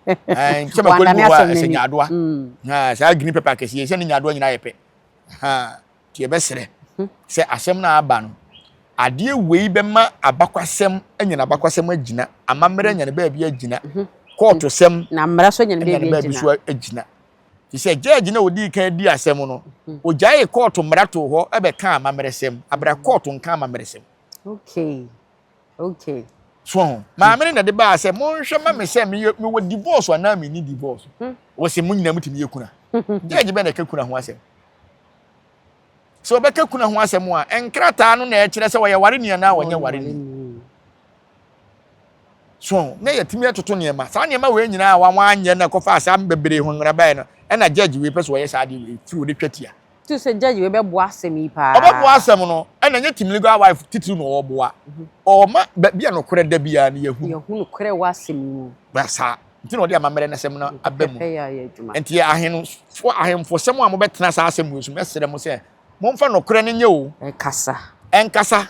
Ɛn sɛ mako no bi wɔ hɔ a ɛsɛ nyaadoa. Mm. Saa green pepper akɛseɛ sɛ ne nyaadoa nyinaa yɛ pɛ. Nti yɛbɛsrɛ sɛ asɛm no a aba no, adeɛ wei bɛma abakwasɛm anya n'abakwasɛm agyina, amammerɛ anya ne baabi agyina, kɔɔtosɛm na mmara so anya ne baabi so agyina. Te sɛ gyɛɛgye na ɔdii kan di asɛm no, ɔgyaee kɔɔto mmara too hɔ bɛkaa amammerɛsɛm, abira kɔɔto nka amammerɛsɛm. Okay. Okay. So ho. Maame no na de baa sɛ monhwɛ ma me sɛ meyɛ mewɔ divorce anaa menni divorce. Wɔsɛ mo nyinaa mutumi yɛ kuna. Gyɛɛgye bɛn na ɛka kuna ho asɛm? Sɛ ɔbɛka kuna ho asɛm a, nkrataa no na ɛkyerɛ sɛ ɔyɛ wareni anaa ɔnyɛ wareni. So na yɛtumi atoto nneɛma. Saa nneɛma wei nyinaa a wɔanyɛ na ɛkɔfaa saa bebree ho nwera baeɛ no, ɛna judge wei pɛ sɛ ɔyɛ saa adeɛ wei firi ɔde twa tia. Tu sɛ judge wei bɛboa asɛm yi paa. Ɔbɛboa asɛm no, ɛna ɛnyɛ team legal wife titiri na ɔboa. Ɔma baabi a nokorɛ da biara no yɛhu. Yɛhu nokorɛ wɔ asɛm yi mu. Saa. Nti na ɔde amammerɛ no asɛm no aba mu. Nti ahenfo ahemfosɛm a mobɛtena saa asɛm wei so, mɛsrɛ mo sɛ momfa nokorɛ no nyɛ o. Ɛnkasa. Ɛnkasa.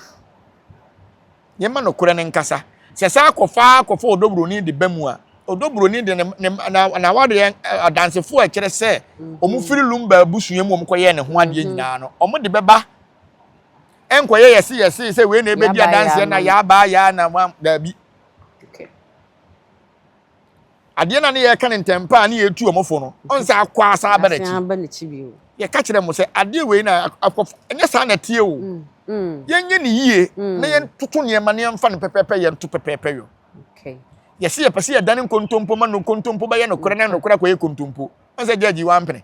Yɛmma nokorɛ no nkasa. Sɛ saa akɔfa akɔfa ɔdɔburoni de ba mu a, ɔdɔburoni de ne ne n'awadeɛ adansefoɔ a ɛkyerɛ sɛ wɔn firi Lumba abusua mu wɔn kɔyɛɛ ne ho adeɛ nyinaa no, wɔn de bɛba. Ɛnkɔyɛ yɛse yɛse sɛ wei na ɛbɛdi adanseɛ na yɛaba yɛa na wɔn daabi. Adeɛ na ne yɛka ne ntɛmpa a ne yɛtu wɔn fo no, ɔn sɛ akɔ asa aba n'akyi. Yɛka kyerɛ mo sɛ adeɛ wei na akɔ, ɛnyɛ saa na ɛteɛ o. Yɛnyɛ ne yie na yɛntoto nneɛma na yɛmfa no pɛpɛɛpɛ yɛnto pɛpɛɛpɛ yɔ. Yɛse yɛpɛ sɛ yɛdane nkontompo ma no nkontompo bɛyɛ nokorɛ na nokorɛ akɔyɛ kontompo. Wɔn sɛ judge yi wampene.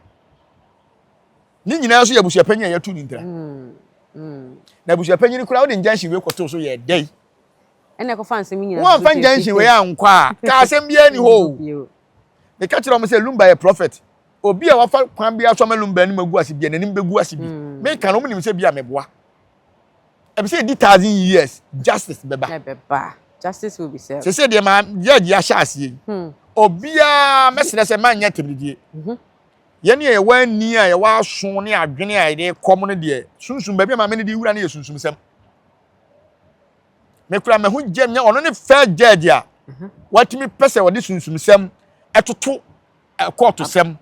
Ne nyinaa nso yɛ abusuapanyin a yɛatu ne ntira. Na abusuapanyin koraa wode injunction wei kɔtoo so yɛ dɛn? Ɛna ɛkɔfa nsɛm nyinaa. Wɔamfa injunction wei ankɔ a, ka asɛm biara ni hɔ o. Meka kyerɛ wɔn sɛ Lumba yɛ prophet. Obi a wafa kwan biara so ama Lumba anim agu ase bia n'anim bɛgu ase bi. Meka no wɔn nim sɛ bi a meboa. Ɛbi sɛ ɛdi thousand years justice bɛba. Ɛbɛba. Justice will be served. Sɛ sɛ deɛ maa judge ahyɛ aseɛ yi. Obiara mɛsrɛ sɛ manyɛ tɛmdidie. Yɛn a yɛwɔ ani a yɛwɔ aso ne adwene a yɛde kɔm no deɛ sunsum baabi a maame no de wura no yɛ sunsumsɛm. Mekura mahu gyam nyɛ ɔno ne first judge a watumi pɛ sɛ ɔde sunsumsɛm ɛtoto kɔɔtosɛm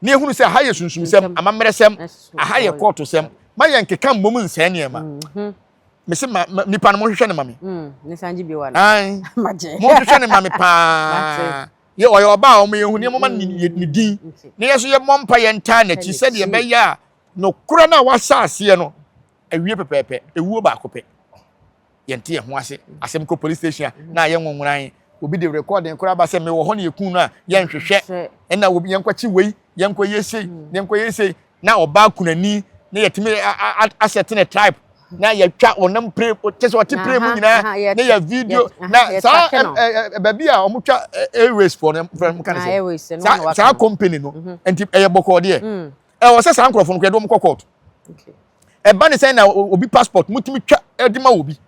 na ehunu sɛ aha yɛ sunsumsɛm amammerɛsɛm aha yɛ kɔɔtosɛm ma yɛn keka mmom nsɛe nneɛma mhm. mese ma nipa no monhwehwɛ ne ma me mm, monhwehwɛ ne ma me paa yɛ ɔyɛ ɔbaa a wɔn yɛ hu nneɛma ma ne ne din na yɛ so yɛ mmɔ mpa yɛn ntaa n'akyi sɛdeɛ ɛbɛyɛ a nokorɛ no a wahyɛ aseɛ no awie pɛpɛɛpɛ ewuo baako pɛ yɛnte yɛn ho ase asɛm kɔ police station a na ayɛ nwonworan obi de recording koraa ba sɛ mewɔ hɔ na yɛkum no a yɛnhwehwɛ ɛna obi yɛnkɔkye wei yɛnkɔ yɛ sei mm. yɛnkɔ yɛ sei na ɔbaa kunani na yɛtumi asɛte ne tribe na yɛtwa ɔnam pere kyɛ sɛ ɔte pere mu nyinaa na yɛ video na saa baabi a wɔtwa airways foɔ no fɛn mu ka ne sɛ saa company no mhm. nti ɛyɛ bɔkɔɔ deɛ mm. ɛwɔ sɛ saa nkurɔfoɔ no kɔ yɛde wɔn kɔ court. Ɛba ne sɛn na obi passport mutumi twa de ma obi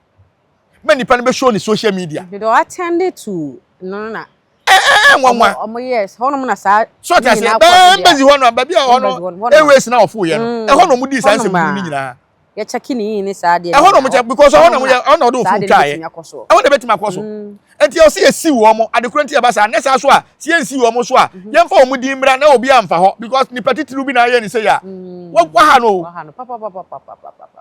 ma nipa no bɛ show ne social media. Nti deɛ attend to no na. Ɛɛ nwanwa. Ɔmo yes hɔnom na saa. So ɔte aseɛ bɛɛ mbɛzi hɔ no baabi a hɔ no airways na ɔfo yɛ no ɛhɔ na ɔmo di saa nsɛm hunu ne nyinaa. Yɛ kyɛke ne yie ne saa adeɛ. Ɛhɔ na ɔmo kyɛ because ɛhɔ na ɔmo yɛ ɛhɔ na ɔde ofun twa yɛ ɛhɔ na ebetumi akɔ so. Nti ɔsi yɛ siw wɔn adekoro nti ɛba saa ne saa so a si yɛn siw wɔn so a mhm. yɛn fa wɔn din mmra na obi anfa hɔ because nipa titiriw bi na ayɛ ne sɛ yɛ a mm. waha no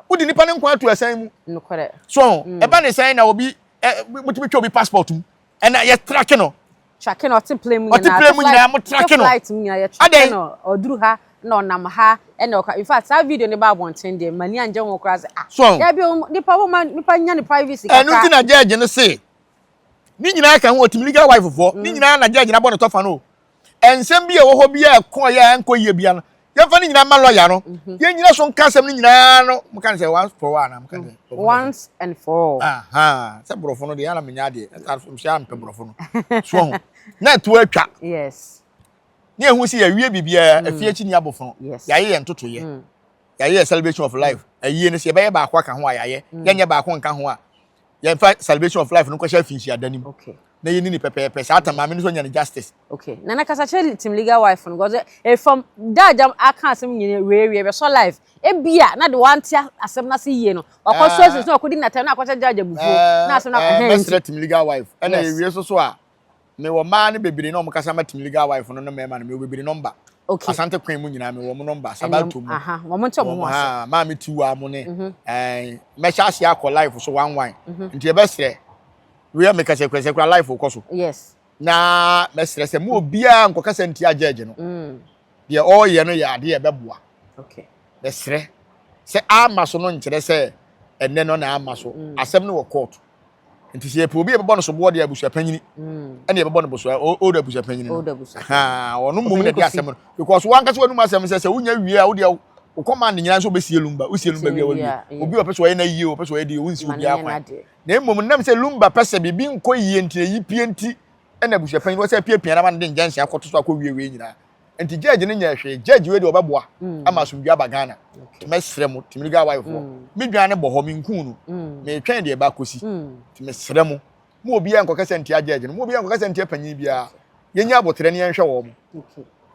wodi nipa ne nkwa ato ɛsɛn mu so mm. ɛba ne sɛn na obi ɛ mutumi twa obi passport mu ɛna yɛ trake no trake no ɔte plane mu nyinaa ɔte plane mu nyinaa mo trake no flight mu nyinaa yɛ trake no ɔduru ha na ɔnam ha ɛna ɔka in fact saa video ne ba abɔnten deɛ mani angye ho koraa sɛ ah so yɛbi nipa wo ma nipa nya ne privacy kakra ɛno ti na judge no se ne nyinaa ka ho ɔtumi legal wife foɔ ne mm. nyinaa na judge no abɔ ne tɔfa no nsɛm bi a ɛwɔ hɔ bi a ɛkɔ yɛ a ɛnkɔ yie bia no yɛmfa ne nyinaa ma lɔya no mhm. yɛn nyina so nka asɛm no nyinaa no mo ka ne sɛ once for all anaa mo ka ne sɛ mm. once and for all sɛ borɔfo no deɛ yɛn na menya adeɛ ɛsɛ a mpɛ borɔfo no so ho na ɛto atwa yes ne ehu sɛ yɛawie biribiara mm. afie akyi ni abofono yɛayɛ yɛn ntotoyɛ mm. yɛayɛ yɛ celebration of life ayie no sɛ yɛbɛyɛ baako aka ho a yɛayɛ yɛnyɛ baako nka ho a yɛmfa celebration of life no nkɔhyɛ afinhyia da nim na yɛni ne pɛpɛɛpɛ saa ta maame no so nya ne justice. Okay nana kasa kyerɛ team legal wife no because efam eh, da agya aka asɛm nyina wie wie bɛsɔ life ebia na de wante asɛm no ase yie no wakɔ so asi so akɔdi natɛm na akɔhyɛ judge abufuo eh, na asɛm no eh, ɛhɛn mɛsrɛ team legal wife ɛna yɛwie so so a mewɔ mmaa no bebree na wɔn kasa ma team legal wife no ne mmarima no mewɔ bebree nɔmba okay asante kwan mu nyinaa mewɔ wɔn nɔmba sabato mu wɔn nkyɛn wɔn ho ase maame tiwa mo ne mhm. ɛɛ mɛhyɛ ase akɔ life so one one mhm. nti yɛbɛsrɛ wia mekasa kura kura life kɔ so yes na mɛsrɛ sɛ mo obiara nkɔkasa ntia judge no mm. deɛ ɔreyɛ no yɛ adeɛ ɛbɛboa okay mɛsrɛ sɛ ama so no nkyerɛ sɛ ɛnɛ no na ama so mm. asɛm no wɔ court nti sɛ yɛpɛ obi a yɛbɛbɔ no soboɔ deɛ abusua panyini mm. ɛna yɛbɛbɔ no bosoa old abusua panyini no ɔno mmom na ɛde asɛm no because wankasa w'anum asɛm sɛ sɛ wonya wie a wodeɛ wo command nyinaa nso wobɛsie lumba wosie lumba wie wawie obi ɔpɛ sɛ ɔyɛ no yie ɔpɛ sɛ ɔyɛ deɛ wonsi obiara kwan na mmom nam sɛ lumba pɛ sɛ biribi nkɔ yie nti ɛyi pie nti ɛna abusua panyini wɔ sɛ apiapia na ma no de nkyɛnse akɔto so akɔ wie wie nyinaa nti judge no nyɛ hwee judge wei deɛ ɔbɛboa mm. ama asomdwe aba Ghana mɛsrɛ mo tìmí legal wife foɔ mm. me dwan ne bɔ hɔ me nkun no mm. metwɛn deɛ ɛba akɔsi nti mesrɛ mo mo obiara nkɔkasa ntia judge no mo obiara nkɔkasa ntia panyin biara yɛnyɛ abotire ne yɛnhwɛ wɔn mo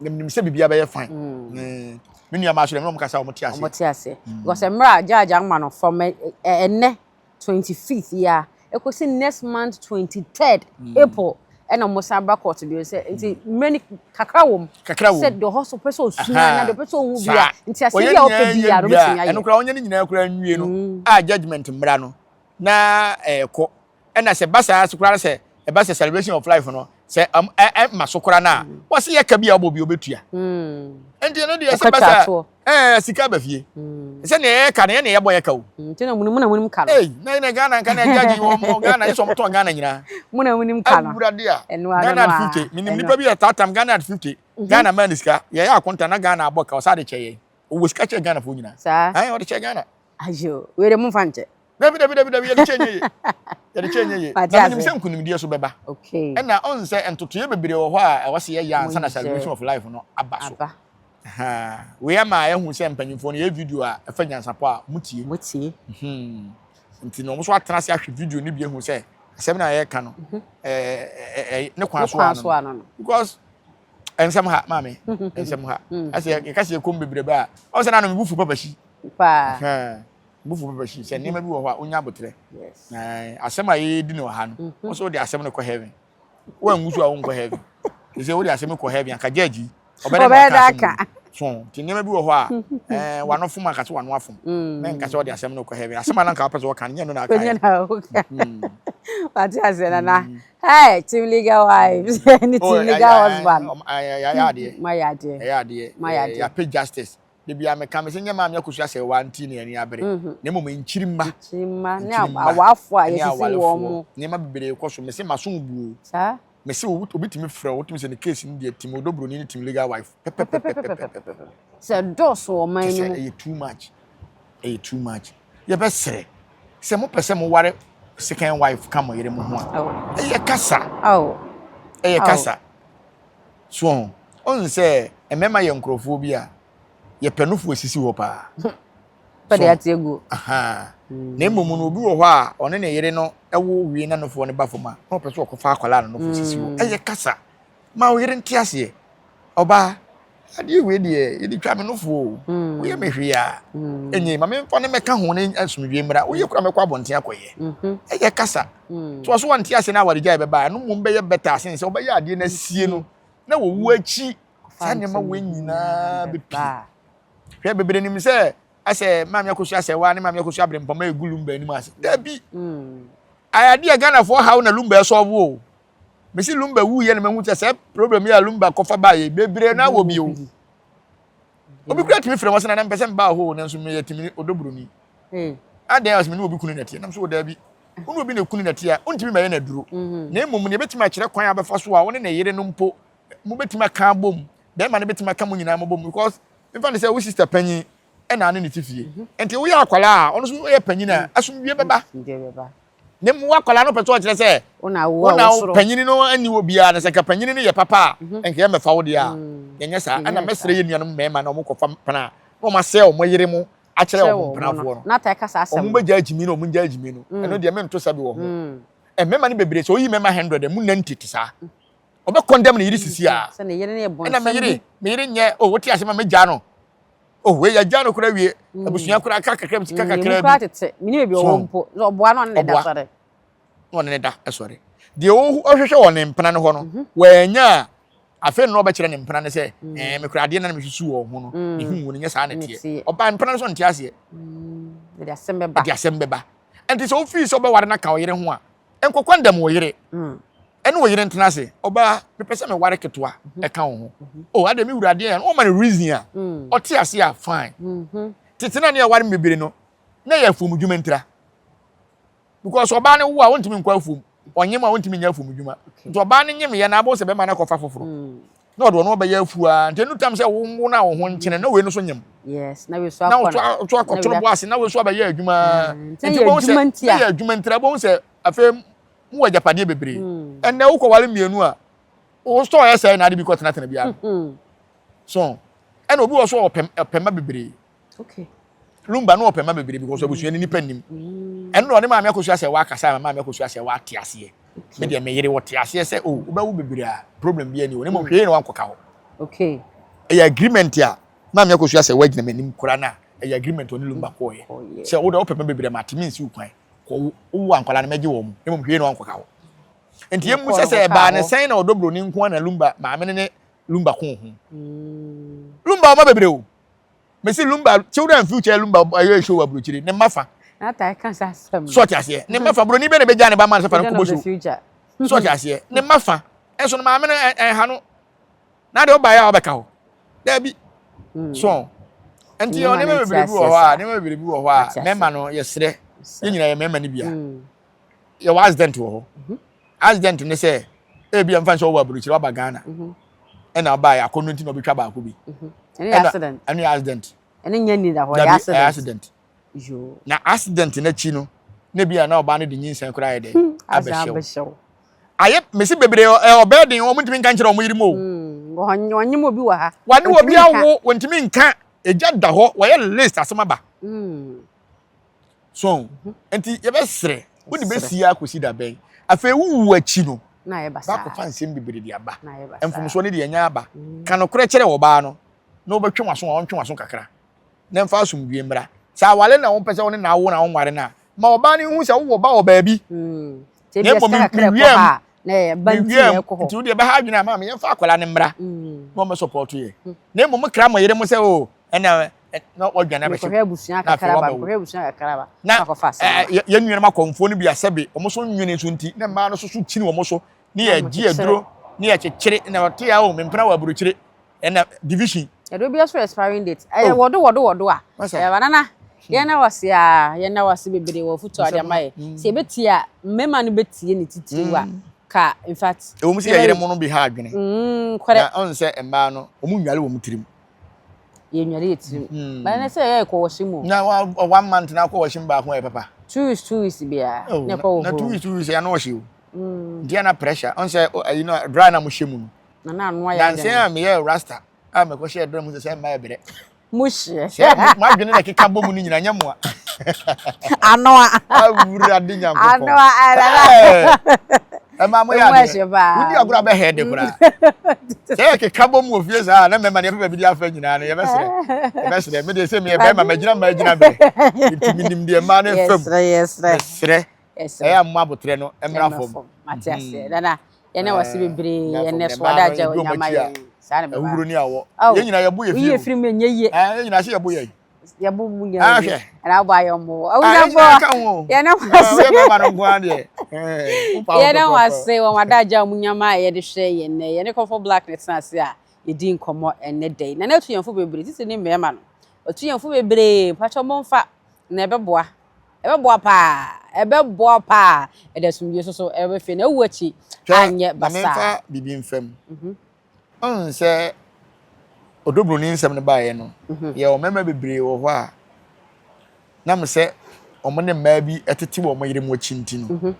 na menim sɛ biribiara bɛyɛ fine me nua maa so deɛ me na wɔn kasa wɔn te aseɛ wɔn te aseɛ because mmerɛ a judge ama no from ɛnɛ 25th yi a ɛkɔsi next month 23rd mm. April ɛna wɔn san ba court bio sɛ nti mmerɛ ni kakra wɔ mu kakra wɔ mu sɛ deɛ ɔhɔ so pɛ sɛ osua na deɛ ɔpɛ sɛ ohun bi a nti ase bi a ɔpɛ bi a ɔbɛtumi ayɛ ɛno koraa ɔnyɛ ne nyinaa koraa nwie no mm. a judgement mmra no na ɛɛkɔ ɛna sɛ ba saa so koraa sɛ ɛba sɛ celebration of life no sɛ ɛm ɛ ɛma so koraa na mm. wɔsi yɛ ka bi a ɔbɔ bi ɔbɛtua mm. nti ɛno deɛ sɛ ba saa ɛɛ sika ba fie mm. Sɛ nea yɛka no, yɛn na yɛbɔ yɛ ka o. Nti na mo na monim ka no. Ei, na na Ghana nka na judge wɔn mo Ghana yɛ sɛ wɔn tɔn Ghana nyinaa. Mo na monim ka no. Awurade a. Ɛno ano Ghana no at a. 50. Menim Ɛno. nipa bi yɛ taatam Ghana at 50. Ghana man ne sika. Yɛyɛ akonta na Ghana abɔ ka ɔsa de kyɛ yɛn. Ɔwɔ sika kyɛ Ghana foɔ nyinaa. Saa. Ayi ɔde kyɛ Ghana. Ayo, wei de momfa nkyɛ. Dabi dabi dabi dabi yɛde kyɛ nyɛ ye. Yɛde kyɛ nyɛ ye. Mate Na menim ase. sɛ nkunimdie so bɛba. Okay. Ɛna ɔn sɛ ntotoeɛ bebree wɔ hɔ a ɛwɔ sɛ yɛyɛ ansa na Moyɛ. celebration of life no aba so. Aba. Ahaa. Wei ama yɛahu sɛ mpanyinfoɔ no yɛ video a ɛfa nyansapɔ a wɔtie. Motie. Nti na wɔn nso atena ase ahwɛ video no bi ahu sɛ asɛm no a yɛreka no ɛɛ ɛɛ ne kwan Ne so kwan ano so no. ano no. Because nsɛm ha maame nsɛm ha ɛsɛ yɛka sɛ yɛkɔm bebrebe a ɔn sɛ nanom bufu papa hyi. Paa. Hɛn bufu papa hyi sɛ nneɛma bi wɔ hɔ a wonya abotrɛ. Yes. Na asɛm a yɛredi no wɔ ha no wo nso wode asɛm no kɔ heaven. Woanwu so a wonkɔ heaven. Te sɛ wode asɛm kɔ heaven anka judge yi ɔbɛdɛ na Ɔbɛyɛ ɔka dɛ asɛm aka. yi. So nti nneɛma bi wɔ hɔ a ɛɛ wano fom anka sɛ wano afom. Na nka sɛ ɔde asɛm no kɔ heaven. Asɛm a na nka wopɛ sɛ wɔka no nyɛ no na aka Onye yɛ. na oka. Mate ase nana. Hey, team legal wives ne Oh, team legal husband. Ɛyɛ adeɛ. Moayɛ adeɛ. Ɛyɛ adeɛ. Moayɛ adeɛ. Yɛapɛ justice. Da biara meka me sɛ nyɛ maame akosua sɛ wa nti na yɛn abere. Na mmom nkyiri mma. Nkyiri mma ne Nkyiri mma awaafo a ne yɛsisi wɔn awalefoɔ. mo. Nneɛma bebree kɔ so. Mese maso buo. Saa. Mese obi tumi frɛ wo, wotumi sɛ ne case no deɛ team Odobroni ne team legal wife. Pɛpɛpɛpɛpɛpɛpɛ. Sɛ dɔɔso wɔ ɔman Kyɛ no sɛ mu. ɛyɛ too much. Ɛyɛ too much. Yɛbɛsrɛ sɛ mopɛ sɛ moware second wife ka mo yere mo ho a, Aw. ɛyɛ kasa. Aw. Ɛyɛ Aw. kasa. So ɔho. Ɔhu sɛ mmarima yɛ nkurɔfoɔ bi a yɛpɛ nufoɔ esisi hɔ paa. Pɛ de ate agu. Aha. Na mmom no obi wɔ hɔ a ɔne ne yere no ɛwo wie na nufoɔ no ba fam a na ɔpɛ sɛ ɔkɔfa akwadaa no nufoɔ sisi hɔ. Ɛyɛ kasa. Ma wo yere nte aseɛ. Ɔbaa, adeɛ wei deɛ yɛde twa me nufoɔ o. Woyɛ me hwee a ɛnyɛ ma memfa ne mɛka ho ne asomdwie mmra. Woyɛ kora mɛkɔ abɔnten akɔyɛ. Ɛyɛ kasa. So ɔso wante aseɛ na awaregyae bɛba a ɛno mmom bɛyɛ better asen sɛ wobɛyɛ adeɛ no asie no na wɔwu akyi saa nneɛma wei nyinaa bɛpie. Hwɛ bebree nim sɛ asɛ maame akosua asɛ wa ne maame akosua abirempɔmɔ egu lumba anim ase. Dabi. Ayade a Ghanafoɔ haw na lumba ɛsɔɔbo o. Mesi lumba wu yɛ na mahu sɛ sɛ problem yi a lumba kɔfa ba yɛ bebree na wɔ bi o. Obi kura tumi frɛ wɔn sɛ na mpɛ sɛ mba hɔ o nanso meyɛ tumi odoburoni. Adan a ɔsɛ me ne obi kunu nɛteɛ nam so wɔ daabi. Wo ne obi na ekunu nɛteɛ a wontumi mɛyɛ n'aduro. Na mmom nea ebɛtumi akyerɛ kwan a bɛfa so a wo ne ne yere no mpo mobɛtumi aka abom. Bɛrima no bɛtumi aka mo nyinaa mo bom because mfa ne sɛ wo sister panyin ɛna ane ne ti fie. Nti woyɛ akwadaa a ɔno nso yɛ panyin a asomdwie bɛba. Ne mu akwadaa no pɛ sɛ ɔkyerɛ sɛ Wo na wo wo a na wo soro. panyin no ani wɔ biara na sɛ nka panyin no yɛ papa a nka yɛ mɛfa wo deɛ a yɛnyɛ saa. Ɛna mɛsrɛ yɛ nuanom mmarima na wɔn kɔfa mpena a na wɔn asɛ wɔn yere mo akyerɛ Kyerɛ wɔn wɔn mpenafoɔ no. no. Na taa ka saa asɛm Wɔn no. bɛgya agyimi no wɔn ngya agyimi no. Ɛno deɛ mento sa bi wɔ ho. Mmarima no bebree sɛ oyi mmarima 100 a mu 90 te saa. Ɔbɛ condemn ne yere sisi a. Sɛ ne yere no yɛ Ɛna me bɔnsam yere bi. me yere nyɛ o wote ase ma megya no. Oh wei yɛgya no koraa wie. Abusua koraa ka kakra bi sika Emu kakra koraa bi. tete. Mene baabi ɔwɔ So mpo. Sɛ ɔboa no ɔne ne da ɔboa. sɔre. Na ɔne ne da sɔre. Deɛ ɔhwehwɛ wɔ ne mpena no hɔ no, wanya a afei na ɔbɛkyerɛ ne mpena no sɛ ɛɛ mekura adeɛ na mesusu wɔ ho no, mehu wo no nyɛ saa na ɛteɛ. Ɔbaa mpena no so nte aseɛ. Ɛde asɛm bɛba. Ɛde asɛm bɛba. Nti sɛ wofii sɛ wobɛware no aka wo yere ho a, nkɔkɔ ndɛm wo yere. Ɛne wo yere ntena ase. Ɔbaa, mepɛ sɛ meware ketewa ɛka wo ho. Oh, adeɛ me wura adeɛ yɛ no, wɔma no reason a, ɔte ase a fine. Tete na ne yɛware bebree no, na yɛ afuom dwuma ntira. Because ɔbaa no wo a, wontumi nkɔ afuom. Ɔnyem a, wontumi nyɛ afuom dwuma. Nti ɔbaa no nyem yɛ na abɔ sɛ bɛrima no akɔfa foforɔ. Na ɔde ɔno ɔbɛyɛ afuo a, nti ɛnu tam sɛ wo wo na wo ho nkyene na wei no so nyem. Yes, na wei so Na akɔ wo so akɔtoro bo ase na wei so abɛyɛ adwuma. Nti yɛ adwuma nti a. Na yɛ adwuma ntira, wobɛhu sɛ afei mo wɔ agyapadeɛ bebree. Ɛnɛ wokɔware mmienu a, wo store yɛ sɛe na ade bi kɔtenatena biara. So, ɛna obi wɔ so a ɔpɛ ɔpɛ mma bebree. Okay. Lumba no ɔpɛ mma bebree because abusua no nipa nim. Ɛno na ɔne maame akosua sɛ wakasa ama maame akosua sɛ wate aseɛ. Me deɛ me yere wɔte aseɛ sɛ oh wobɛwo bebree a problem bi ani wɔ ne mmom hwee na wankɔka hɔ. Okay. Ɛyɛ agreement a maame akosua sɛ wagyina m'anim koraa na ɛyɛ agreement ɔne Lumba kɔɔyɛ. Sɛ wo deɛ wopɛ mma bebree a mate mensi wo kwan. Kɔ wo ankwadaa no mɛgye wɔn ne mmom hwee na wankɔka hɔ. Nti yɛmmu sɛ sɛ ɛbaa ne sɛn na ɔdɔ buroni nko na Lumba maame no ne Lumba ko ho. Lumba ɔma bebree o. Mesi Lumba children and future Lumba ɛyɛ show aburokyire ne mma fa. So ɔte aseɛ ne mma fa buroni bɛ na ebegya ne ba ma ne sɛ fa no kɔbɔ show. So ɔte aseɛ ne mma fa ɛnso no maame no ɛha no na deɛ ɔbaeɛ a ɔbɛka hɔ daabi. So Nti yɛ nneɛma bebree bi wɔ hɔ a, nneɛma bebree bi wɔ hɔ a, mmarima no yɛsrɛ, yɛn nyinaa yɛ mmarima no bi a. Yɛwɔ accident wɔ hɔ. Accident ne sɛ, ebi a mfa nhyɛ wɔ aburokyire waba Ghana. Ɛna ɔbaa yɛ akɔnnɔ nti na ɔbɛtwa baako bi. Ɛno yɛ accident. Ɛno nyɛ ni da hɔ, ɛyɛ accident. Ɛyɛ accident. Na accident n'akyi no, na bi a na ɔbaa no de nyinsɛn koraa yɛ dɛ hmm, abɛhyɛ wo. Ayɛ mesi bebree ɛ ɔbɛɛ den wɔn ntumi nka nkyerɛ wɔn yere mu o. Hmm, wɔnyem obi wɔ ha. Wɔne obi awo wɔntumi nka egya da hɔ wɔyɛ list asɛm aba. Hmm. So nti yɛbɛsrɛ wode bɛsi akɔsi da bɛn afei wowu akyi no baakɔfa nsɛm bebree de aba mfomsoɔ no deɛ ɛnya aba ka nokorɛ kyerɛ ɔbaa no na wobɛtwe w'aso a ɔntwe w'aso kakra na mfa asomdwie mmra sɛ aware na wompɛ sɛ wo ne na awo na wonware no a ma ɔbaa no hu sɛ wowɔ ba wɔ baabi mm. na mmom mewiam mewiam nti wodeɛ bɛha adwene a maame yɛmfa akwadaa no mmra mm. na ɔmmɛsɔpɔto yɛ mm. na mmom kra mo yere mo sɛ o oh, ɛna na wadwane abɛhyɛ mu abusua kakra ba mekɔhwɛ abusua kakra ba na yɛn nuanom akɔmfoɔ no bi asɛbe wɔn so nwene nso nti na mmaa no soso kyini wɔn so ne yɛ gye aduro ne yɛ kyekyere na ɔte a o mempena wɔ aburokyire ɛna division. Ɛduro bi so expiring date ɛyɛ oh. wɔdo wɔdo wɔdo a ɛyɛ banana yɛn na wase a yɛn na wase bebree wɔ futu ade ama yɛ mm. sɛ ebetie a mmarima no betie ne titiriw a mm. ka in fact. Ɛwɔ mu sɛ yɛyere mu no bi ha adwene. Mm, kɔrɛ. Na ɔn sɛ mmaa no wɔn nwale wɔn tirim. Yɛnware yɛ tirim. Hmm. Bɛn ne sɛ yɛ kɔ wɔhyɛ mu. Na one month na akɔ wɔhyɛ mu baako yɛ papa. 2 weeks 2 weeks biara. Oh, na ɛkɔ wɔ Na 2 weeks 2 weeks yɛ ano ɔhyɛ o. Hmm. Nti na pressure ɔn sɛ ayi no dry na mo hyɛ mu no. Na na ano ayɛ. Nansi a meyɛ rasta a mekɔ hyɛ dry mu sɛ sɛ mmaa yɛ brɛ. Mo hyɛ. Sɛ mo adwene na ɛkeka bɔ mu no nyina nyɛ moa. Anoa. Awurade Nyankopɔn. Anoa ɛnana. Ɛma mo yɛ adeɛ. Wodi agorɔ abɛhɛ de koraa. Sɛ yɛ keka bɔ mu wɔ fie saa na mɛma ne yɛpɛ baabi de afa nyinaa no yɛbɛsrɛ. Yɛbɛsrɛ. Me deɛ sɛ meyɛ bɛrima magyina mmaa gyina berɛ. Nti menim deɛ mmaa no fam. Mesrɛ. Ɛyɛ a mo abotrɛ no mmra fam. Mate aseɛ. Nana yɛne wase bebree ɛnɛ so ɔda agya onyama yɛn saa na bɛba awuro ne awɔ yɛn nyinaa yɛbo yɛ fie woyɛ firi mu ɛnyɛ yie yɛn nyinaa sɛ yɛbo yɛn yɛbo mu nyinaa yie ɛna abɔ ayɛ mmo awusafoɔ yɛne wase yɛne wase wɔn ada agya onyama a yɛde hwɛ yɛn nɛ yɛne kɔfɔ black ne tena ase a yɛdi nkɔmmɔ ɛnɛ da yi na na atu yɛn fo bebree titi ne mmarima no ɔtu yɛn fo bebree mpakyɛ mo mfa na ɛbɛboa Ɛbɛboa paa, ɛbɛboa paa. Ɛde asomdwoe nso so ɛbɛba fie na awu akyi anyɛ basaa. Ma memfa biribi mfa mu. Mhm. Ɔn sɛ ɔdɔbroni nsɛm no baeɛ no, mhm. yɛwɔ mmarima bebree wɔ hɔ a nam sɛ wɔn ne mmaa bi tete wɔn yere mu akyi nti no, mhm.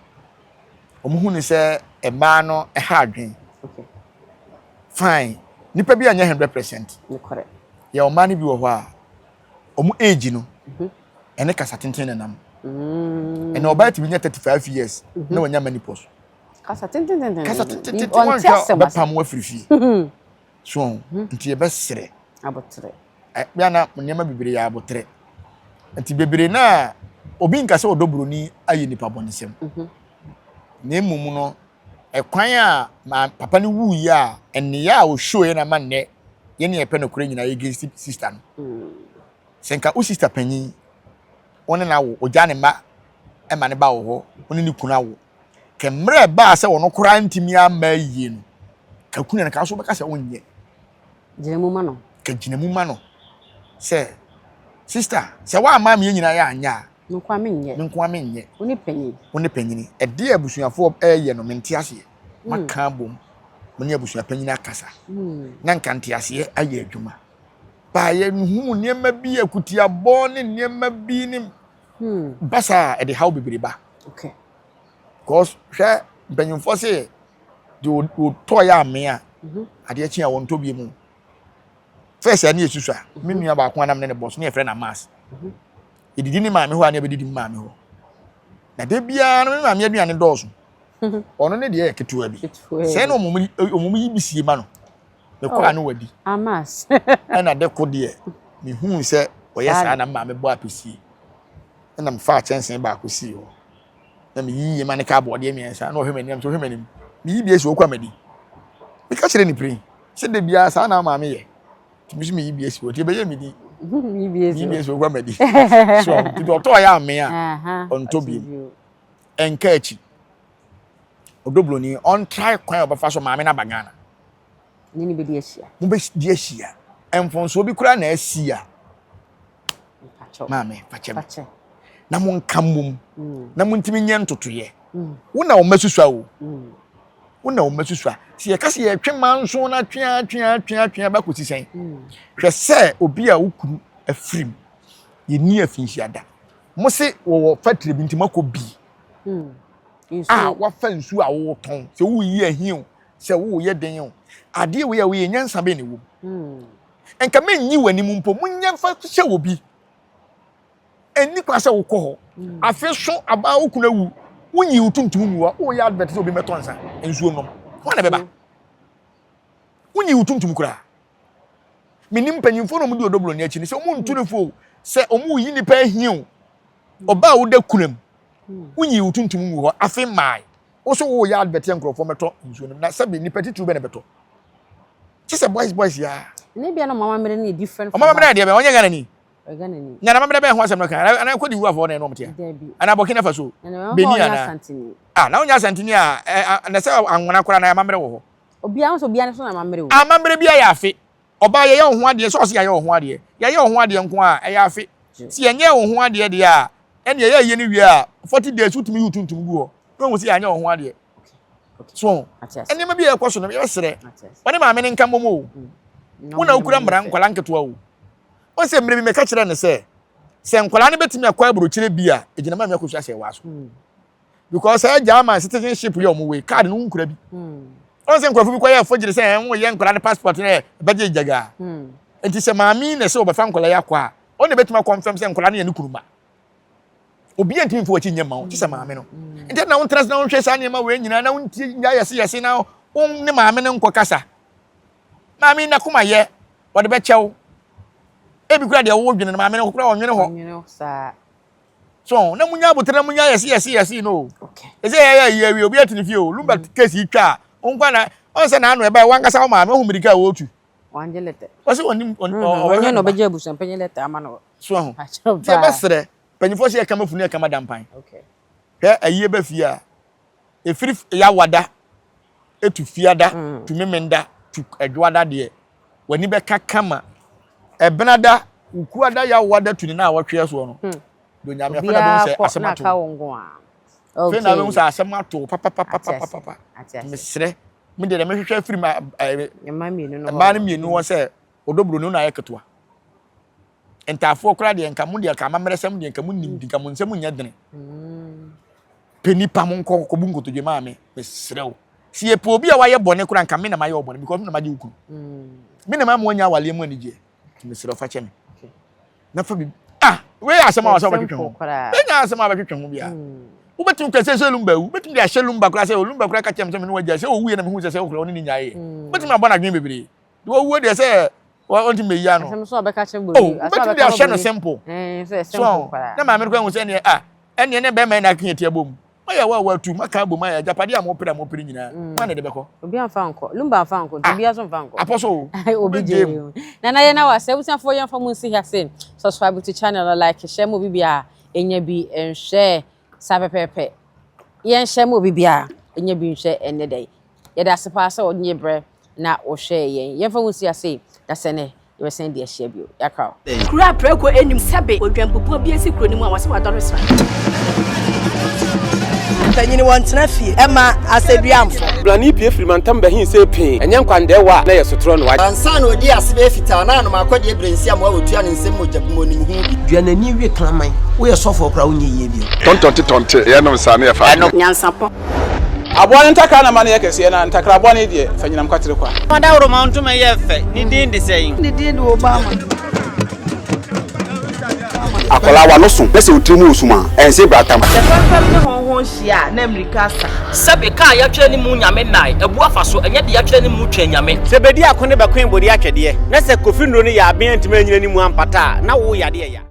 wɔn hu ne sɛ mmaa no ha adwene. Fine, nipa bi anyɛ 100%. Yɛwɔ mmaa no bi wɔ hɔ a wɔn age no ɛne kasa tenten na nam ɛna ɔbaa tumi nya 35 years na wanya menopause kasa tenten tenten kasa tenten tenten wɔn hwɛ ɔbɛpam wɔ afiri fie so nti yɛbɛsrɛ abotrɛ ɛbia na nneɛma bebree yɛ abotrɛ nti bebree na obi nka sɛ ɔdɔ buroni ayɛ nipa bɔnesɛm na mmom no ɛkwan a ma papa no wuiɛ a nneyɛɛ a ɔshowɛ na ama nnɛ yɛne yɛpɛ nokorɛ nyinaa yɛ against sister no sɛ nka wo sister panyin wo ne no awo ɔgya ne mma ma ne ba wɔ hɔ wo ne ne kunu awo kɛ mmerɛ ɛbaa sɛ ɔno koraa ntumi amma yie no ka kunu no ka so wobɛka sɛ wonyɛ gyina mu ma no ka gyina mu ma no sɛ sister sɛ woamma me yɛ nyinaa yɛ anyɛ a Me nko ara menyɛ. Me nko ara menyɛ. Wo ne panyin. Wo ne panyin. Ɛdeɛ abusuafoɔ ɛreyɛ no mente aseɛ. Hmm. Maka abom. Mo ne abusua panyin akasa. Hmm. Na nka nteaseɛ ayɛ adwuma. Baa yɛnhu nneɛma bi akutiabɔ ne nneɛma bi ne hmm. basa a ɛde haw bebree ba. Okay. Because hwɛ mpanyinfoɔ se deɛ wɔtɔ yɛ amea mhm. adeɛ kye a wɔntɔ bi mu. First a ne yɛ susua me mhm. nua baako anam ne ne bɔ so ne yɛfrɛ no amas. Mhm. Yɛdidi ne maame hɔ a ne yɛbɛdidi me maame hɔ. Na da biara no me maame aduane dɔɔso. Ɔno ne deɛ yɛ ketewa bi. Sɛ na ɔmo yi bi sie ma no. Mekɔ a oh, no wadi. Amas. Ɛna de ko deɛ mehuu sɛ ɔyɛ saa na me maame bɔ apɛsie. Ɛna mefaa kyɛnsee baako sii hɔ. Na meyiyi ma ne ka aboɔdeɛ mmiɛnsa na ɔhwɛ m'anim sɛ ɔhwɛ m'anim. Meyi bi asi hɔ kɔ a madi. Meka kyerɛ ne pirin sɛ da biara saa na maame yɛ. Nti me nso meyi bi asi hɔ nti ɛbɛyɛ me din. Meyi bi asi hɔ kɔ madi. So nti ɔtɔ yɛ ame a ɔntɔ bi mu. Ɛnka akyi. Ɔdɔ ɔntrae kwan a ɔbɛfa so maame no aba Ghana. Ne ne bɛdi ahyia. Mo bɛdi ahyia. Mfomsoɔ bi koraa na asi a. Maame, fakyɛ me. Na monka mmom na montumi nyɛ ntotoeɛ. Wo na wo mma susua o. Wo na wo mma susua. Sɛ yɛka sɛ yɛtwe manso no atwea atwea atwea atwea ba kɔsi sɛn? Hwɛ sɛ obi a wo kunu afirim, yɛnni afinhyia da. Mo se wɔwɔ factory bi nti moakɔ bi. A wafa nsuo a wotɔn sɛ woyi ahi o sɛ woyɛ den o adeɛ wei a woyɛ nyansa bɛn na ɛwɔ mu? Nka menyi w'anim mpo monyɛ mfa hyɛ wɔ bi. Ɛnni kwan sɛ wokɔ hɔ. Afe so abaa wo kunu awu, wonyi wo tuntum ngu hɔ, woyɛ advert sɛ obi mmɛtɔ nsa, nsuo nom. Hwan na ɛbɛba? Wonyi wo tuntum koraa. Menim mpanyimfoɔ na wɔdi ɔdɔ buroni akyi no sɛ wɔn ntu no fo o, sɛ wɔn reyi nipa ahia o. Ɔbaa a woda kunam, wonyi wo tuntum ngu hɔ, afe mmae. Wo so woyɛ advert sɛ nkurɔfoɔ mmɛtɔ nsuo nom, na sɛbe nipa titiriw bɛ na ɛbɛtɔ. Kye sɛ boys boys yaa. Ne bia na ɔmo amammerɛ no yɛ different from us. Ɔmo amammerɛ yɛ deɛ bɛn? Ɔnyɛ Ghana ni? Nya na amammerɛ bɛn ho asɛm no ka? Anaa Cote d'Ivoire foɔ na ɛne wɔn tea? Anaa Burkina Faso? Benin anaa? Ah, na wonyɛ Asanteni a, na sɛ anwona koraa na amammerɛ wɔ hɔ. Obiara ho sɛ obiara so na amammerɛ o. Amammerɛ biara yɛ afe. Ɔbaa yɛyɛ wo ho adeɛ sɛ ɔse yɛayɛ wo ho adeɛ. Yɛayɛ wo ho adeɛ nko a, ɛyɛ afe. Sɛ yɛnyɛɛ wo ho adeɛ deɛ a, ɛnneɛ yɛyɛ ayie no wie a, 40 days wotumi yi wo tuntum gu hɔ na wahu sɛ yɛanyɛ wo ho adeɛ. So nneɛma bi a ɛkɔ so no yɛbɛsrɛ wɔne maame no nka mmom o. Wo na wokura mmara nkwadaa nketewa o. Wɔn sɛ mmerɛ bi mɛka kyerɛ no sɛ sɛ nkwadaa no bɛtumi akɔ aburokyire bi a ɛgyina maame akɔsu ahyɛ waa so. Because sɛ German citizenship yɛ wɔn wei card no nkura bi. Wɔn sɛ nkurɔfo bi kɔ yɛ fogyere sɛ ɛn wɔyɛ nkwadaa no passport no yɛ bɛgye gyagaa. Nti sɛ maame na sɛ wɔbɛfa nkwadaa yi akɔ a wɔn na bɛtumi akɔnfɛm sɛ nkwadaa no yɛ ne kunu ma. Obi ntumi mfa w'akyi nyɛ mma wo te sɛ maame no. Nti na wontena ase na wonhwɛ saa nneɛma wei nyinaa na wontie nya yɛse yɛse na wo ne maame no nkɔ kasa. Maame yi n'akoma yɛ wɔde bɛkyɛ wo. Ebi kura deɛ wodwene no maame no kura ɔnwene hɔ. So na munya abotere na munya yɛse yɛse yɛse no. Ɛsɛ yɛ yɛ yɛ awie obi atene fie o. Lumba case yi twa a wo nkwa na ɔn sɛ n'ano ɛbɛyɛ wankasa wo maame ohu mirika a wɔretu. Wangye lɛtɛ. Wɔse wɔnim ɔnyɛ na ɔbɛgye abusuampanyin lɛtɛ ama no. So ahu. Nti yɛbɛsrɛ mpanyinfoɔ sɛ yɛka ma funu yɛka ma dampan. Hwɛ ayie ba fie a ɛfiri yawada etu fiada mm. tu memenda tu adwoada deɛ w'ani bɛka kama ɛbenada wukuada yawada tu ne na awɔtweɛ soɔ no. Hmm. Do nyame afei na bɛhu sɛ asɛm ato. Afei na bɛhu sɛ asɛm ato papapapapapa. Mesrɛ me deɛ mehwehwɛ afiri ma mmaa no mmienu hɔ sɛ ɔdɔ buroni na ayɛ ketewa. Ntaafoɔ koraa deɛ nka mo deɛ nka amammerɛsɛm deɛ nka mo nim nka mo nsɛm nyɛ dene. Pɛ nipa mo nkɔ kɔbu nkotodwe maame mesrɛ wo. Sɛ yɛpɛ obi a wayɛ bɔne koraa nka me na mayɛ wo bɔne because me na magye wo kunu. Me na mama wanya awaleɛ mu anigyeɛ. Nti mesrɛ wo fa kyɛ me. Na fa bi ah wei yɛ asɛm a wɔsɛ wɔbɛtwetwe ho. Wei nyɛ asɛm a wɔbɛtwetwe ho biara. Wobɛtumi kura sɛ sɛ lumba awu. Wobɛtumi de ahyɛ lumba koraa sɛ lumba koraa ka kyerɛ me sɛ me ne wagya sɛ ɔwuiɛ na mehu sɛ sɛ wokora wo ne ne nyaeɛ. Wobɛtumi abɔ no adwene bebree. Deɛ ɔwuo deɛ sɛ ɔntumi bɛyi ano. Asɛm so ɔbɛka kyerɛ buroni. Oh, wobɛtumi de ahyɛ no simple. So na maame no kora hu sɛ ɛneɛ ah ɛneɛ ne bɛrima yi na aka ti abom. Mayɛ wa watu maka abom ayɛ agyapadeɛ a mopere a mopere nyinaa. Hwan na ɛde bɛkɔ? Obi amfa nkɔ. Lumba amfa nkɔ. Nti obiara nso mfa nkɔ. Apɔ so o. Obi gye mu. Nana yɛn na wase abusuafoɔ yɛn fa mu nsi ha se subscribe to channel no like share ma obi biara enya bi nhwɛ saa pɛpɛɛpɛ. Yɛn hyɛ ma obi biara enya bi nhwɛ ɛnɛ da yi. Yɛda ase paa sɛ wonye berɛ na wohwɛɛ yɛn. Yɛmfa wo nsi ase da sɛ nɛ yɛbɛsan di ahyia bio. Yɛakra wo. Kuro a prɛko nnim sɛbe odwanbubuo bi asi kuro no mu a wɔse wadɔre sra. Mpanyini wɔntena fie ɛma asɛduamfo. Brane pue firi mantam bɛhe sɛ pee, ɛnyɛ nkwandɛɛwa a na ɛyɛ sotorɔ no. Ansa na ɔdii ase bɛyɛ fitaa na anom akɔdeɛ berɛ nsi amoa wɔtua ne nsam mogya bi mu ɔnim ho bi. Dua n'ani we kraman. Woyɛ sɔfoɔ koraa wonyɛ yie bio. Tɔntɔnte tɔnte, yɛnom saa na yɛfa adwene. Nyansapɔ. Aboa no ntakra na ma no yɛ kɛseɛ, na ntakra bɔne deɛ, fa nyinam kwatere kwa. Ɔdawuroma ntoma yɛ fɛ, ne din de sɛn? Ne din de Obama. Akwadaa w'ano so na sɛ wo tiri mu wɔ sum a, ɛnse bratam. Sɛ fɛmfɛm ne hɔnhɔn hyia a, na mmirika asa. Sɛbe ka a yɛatwerɛ ne mu Nyame nnae, abu afa so, ɛnyɛ deɛ yɛatwerɛ ne mu Twɛn Nyame. Sɛ bedi ako ne bɛkoe bode atwɛdeɛ, na sɛ Kofi nnuro no yɛ aben antumi anyina ne mu ampata a, na wo yadeɛ ya.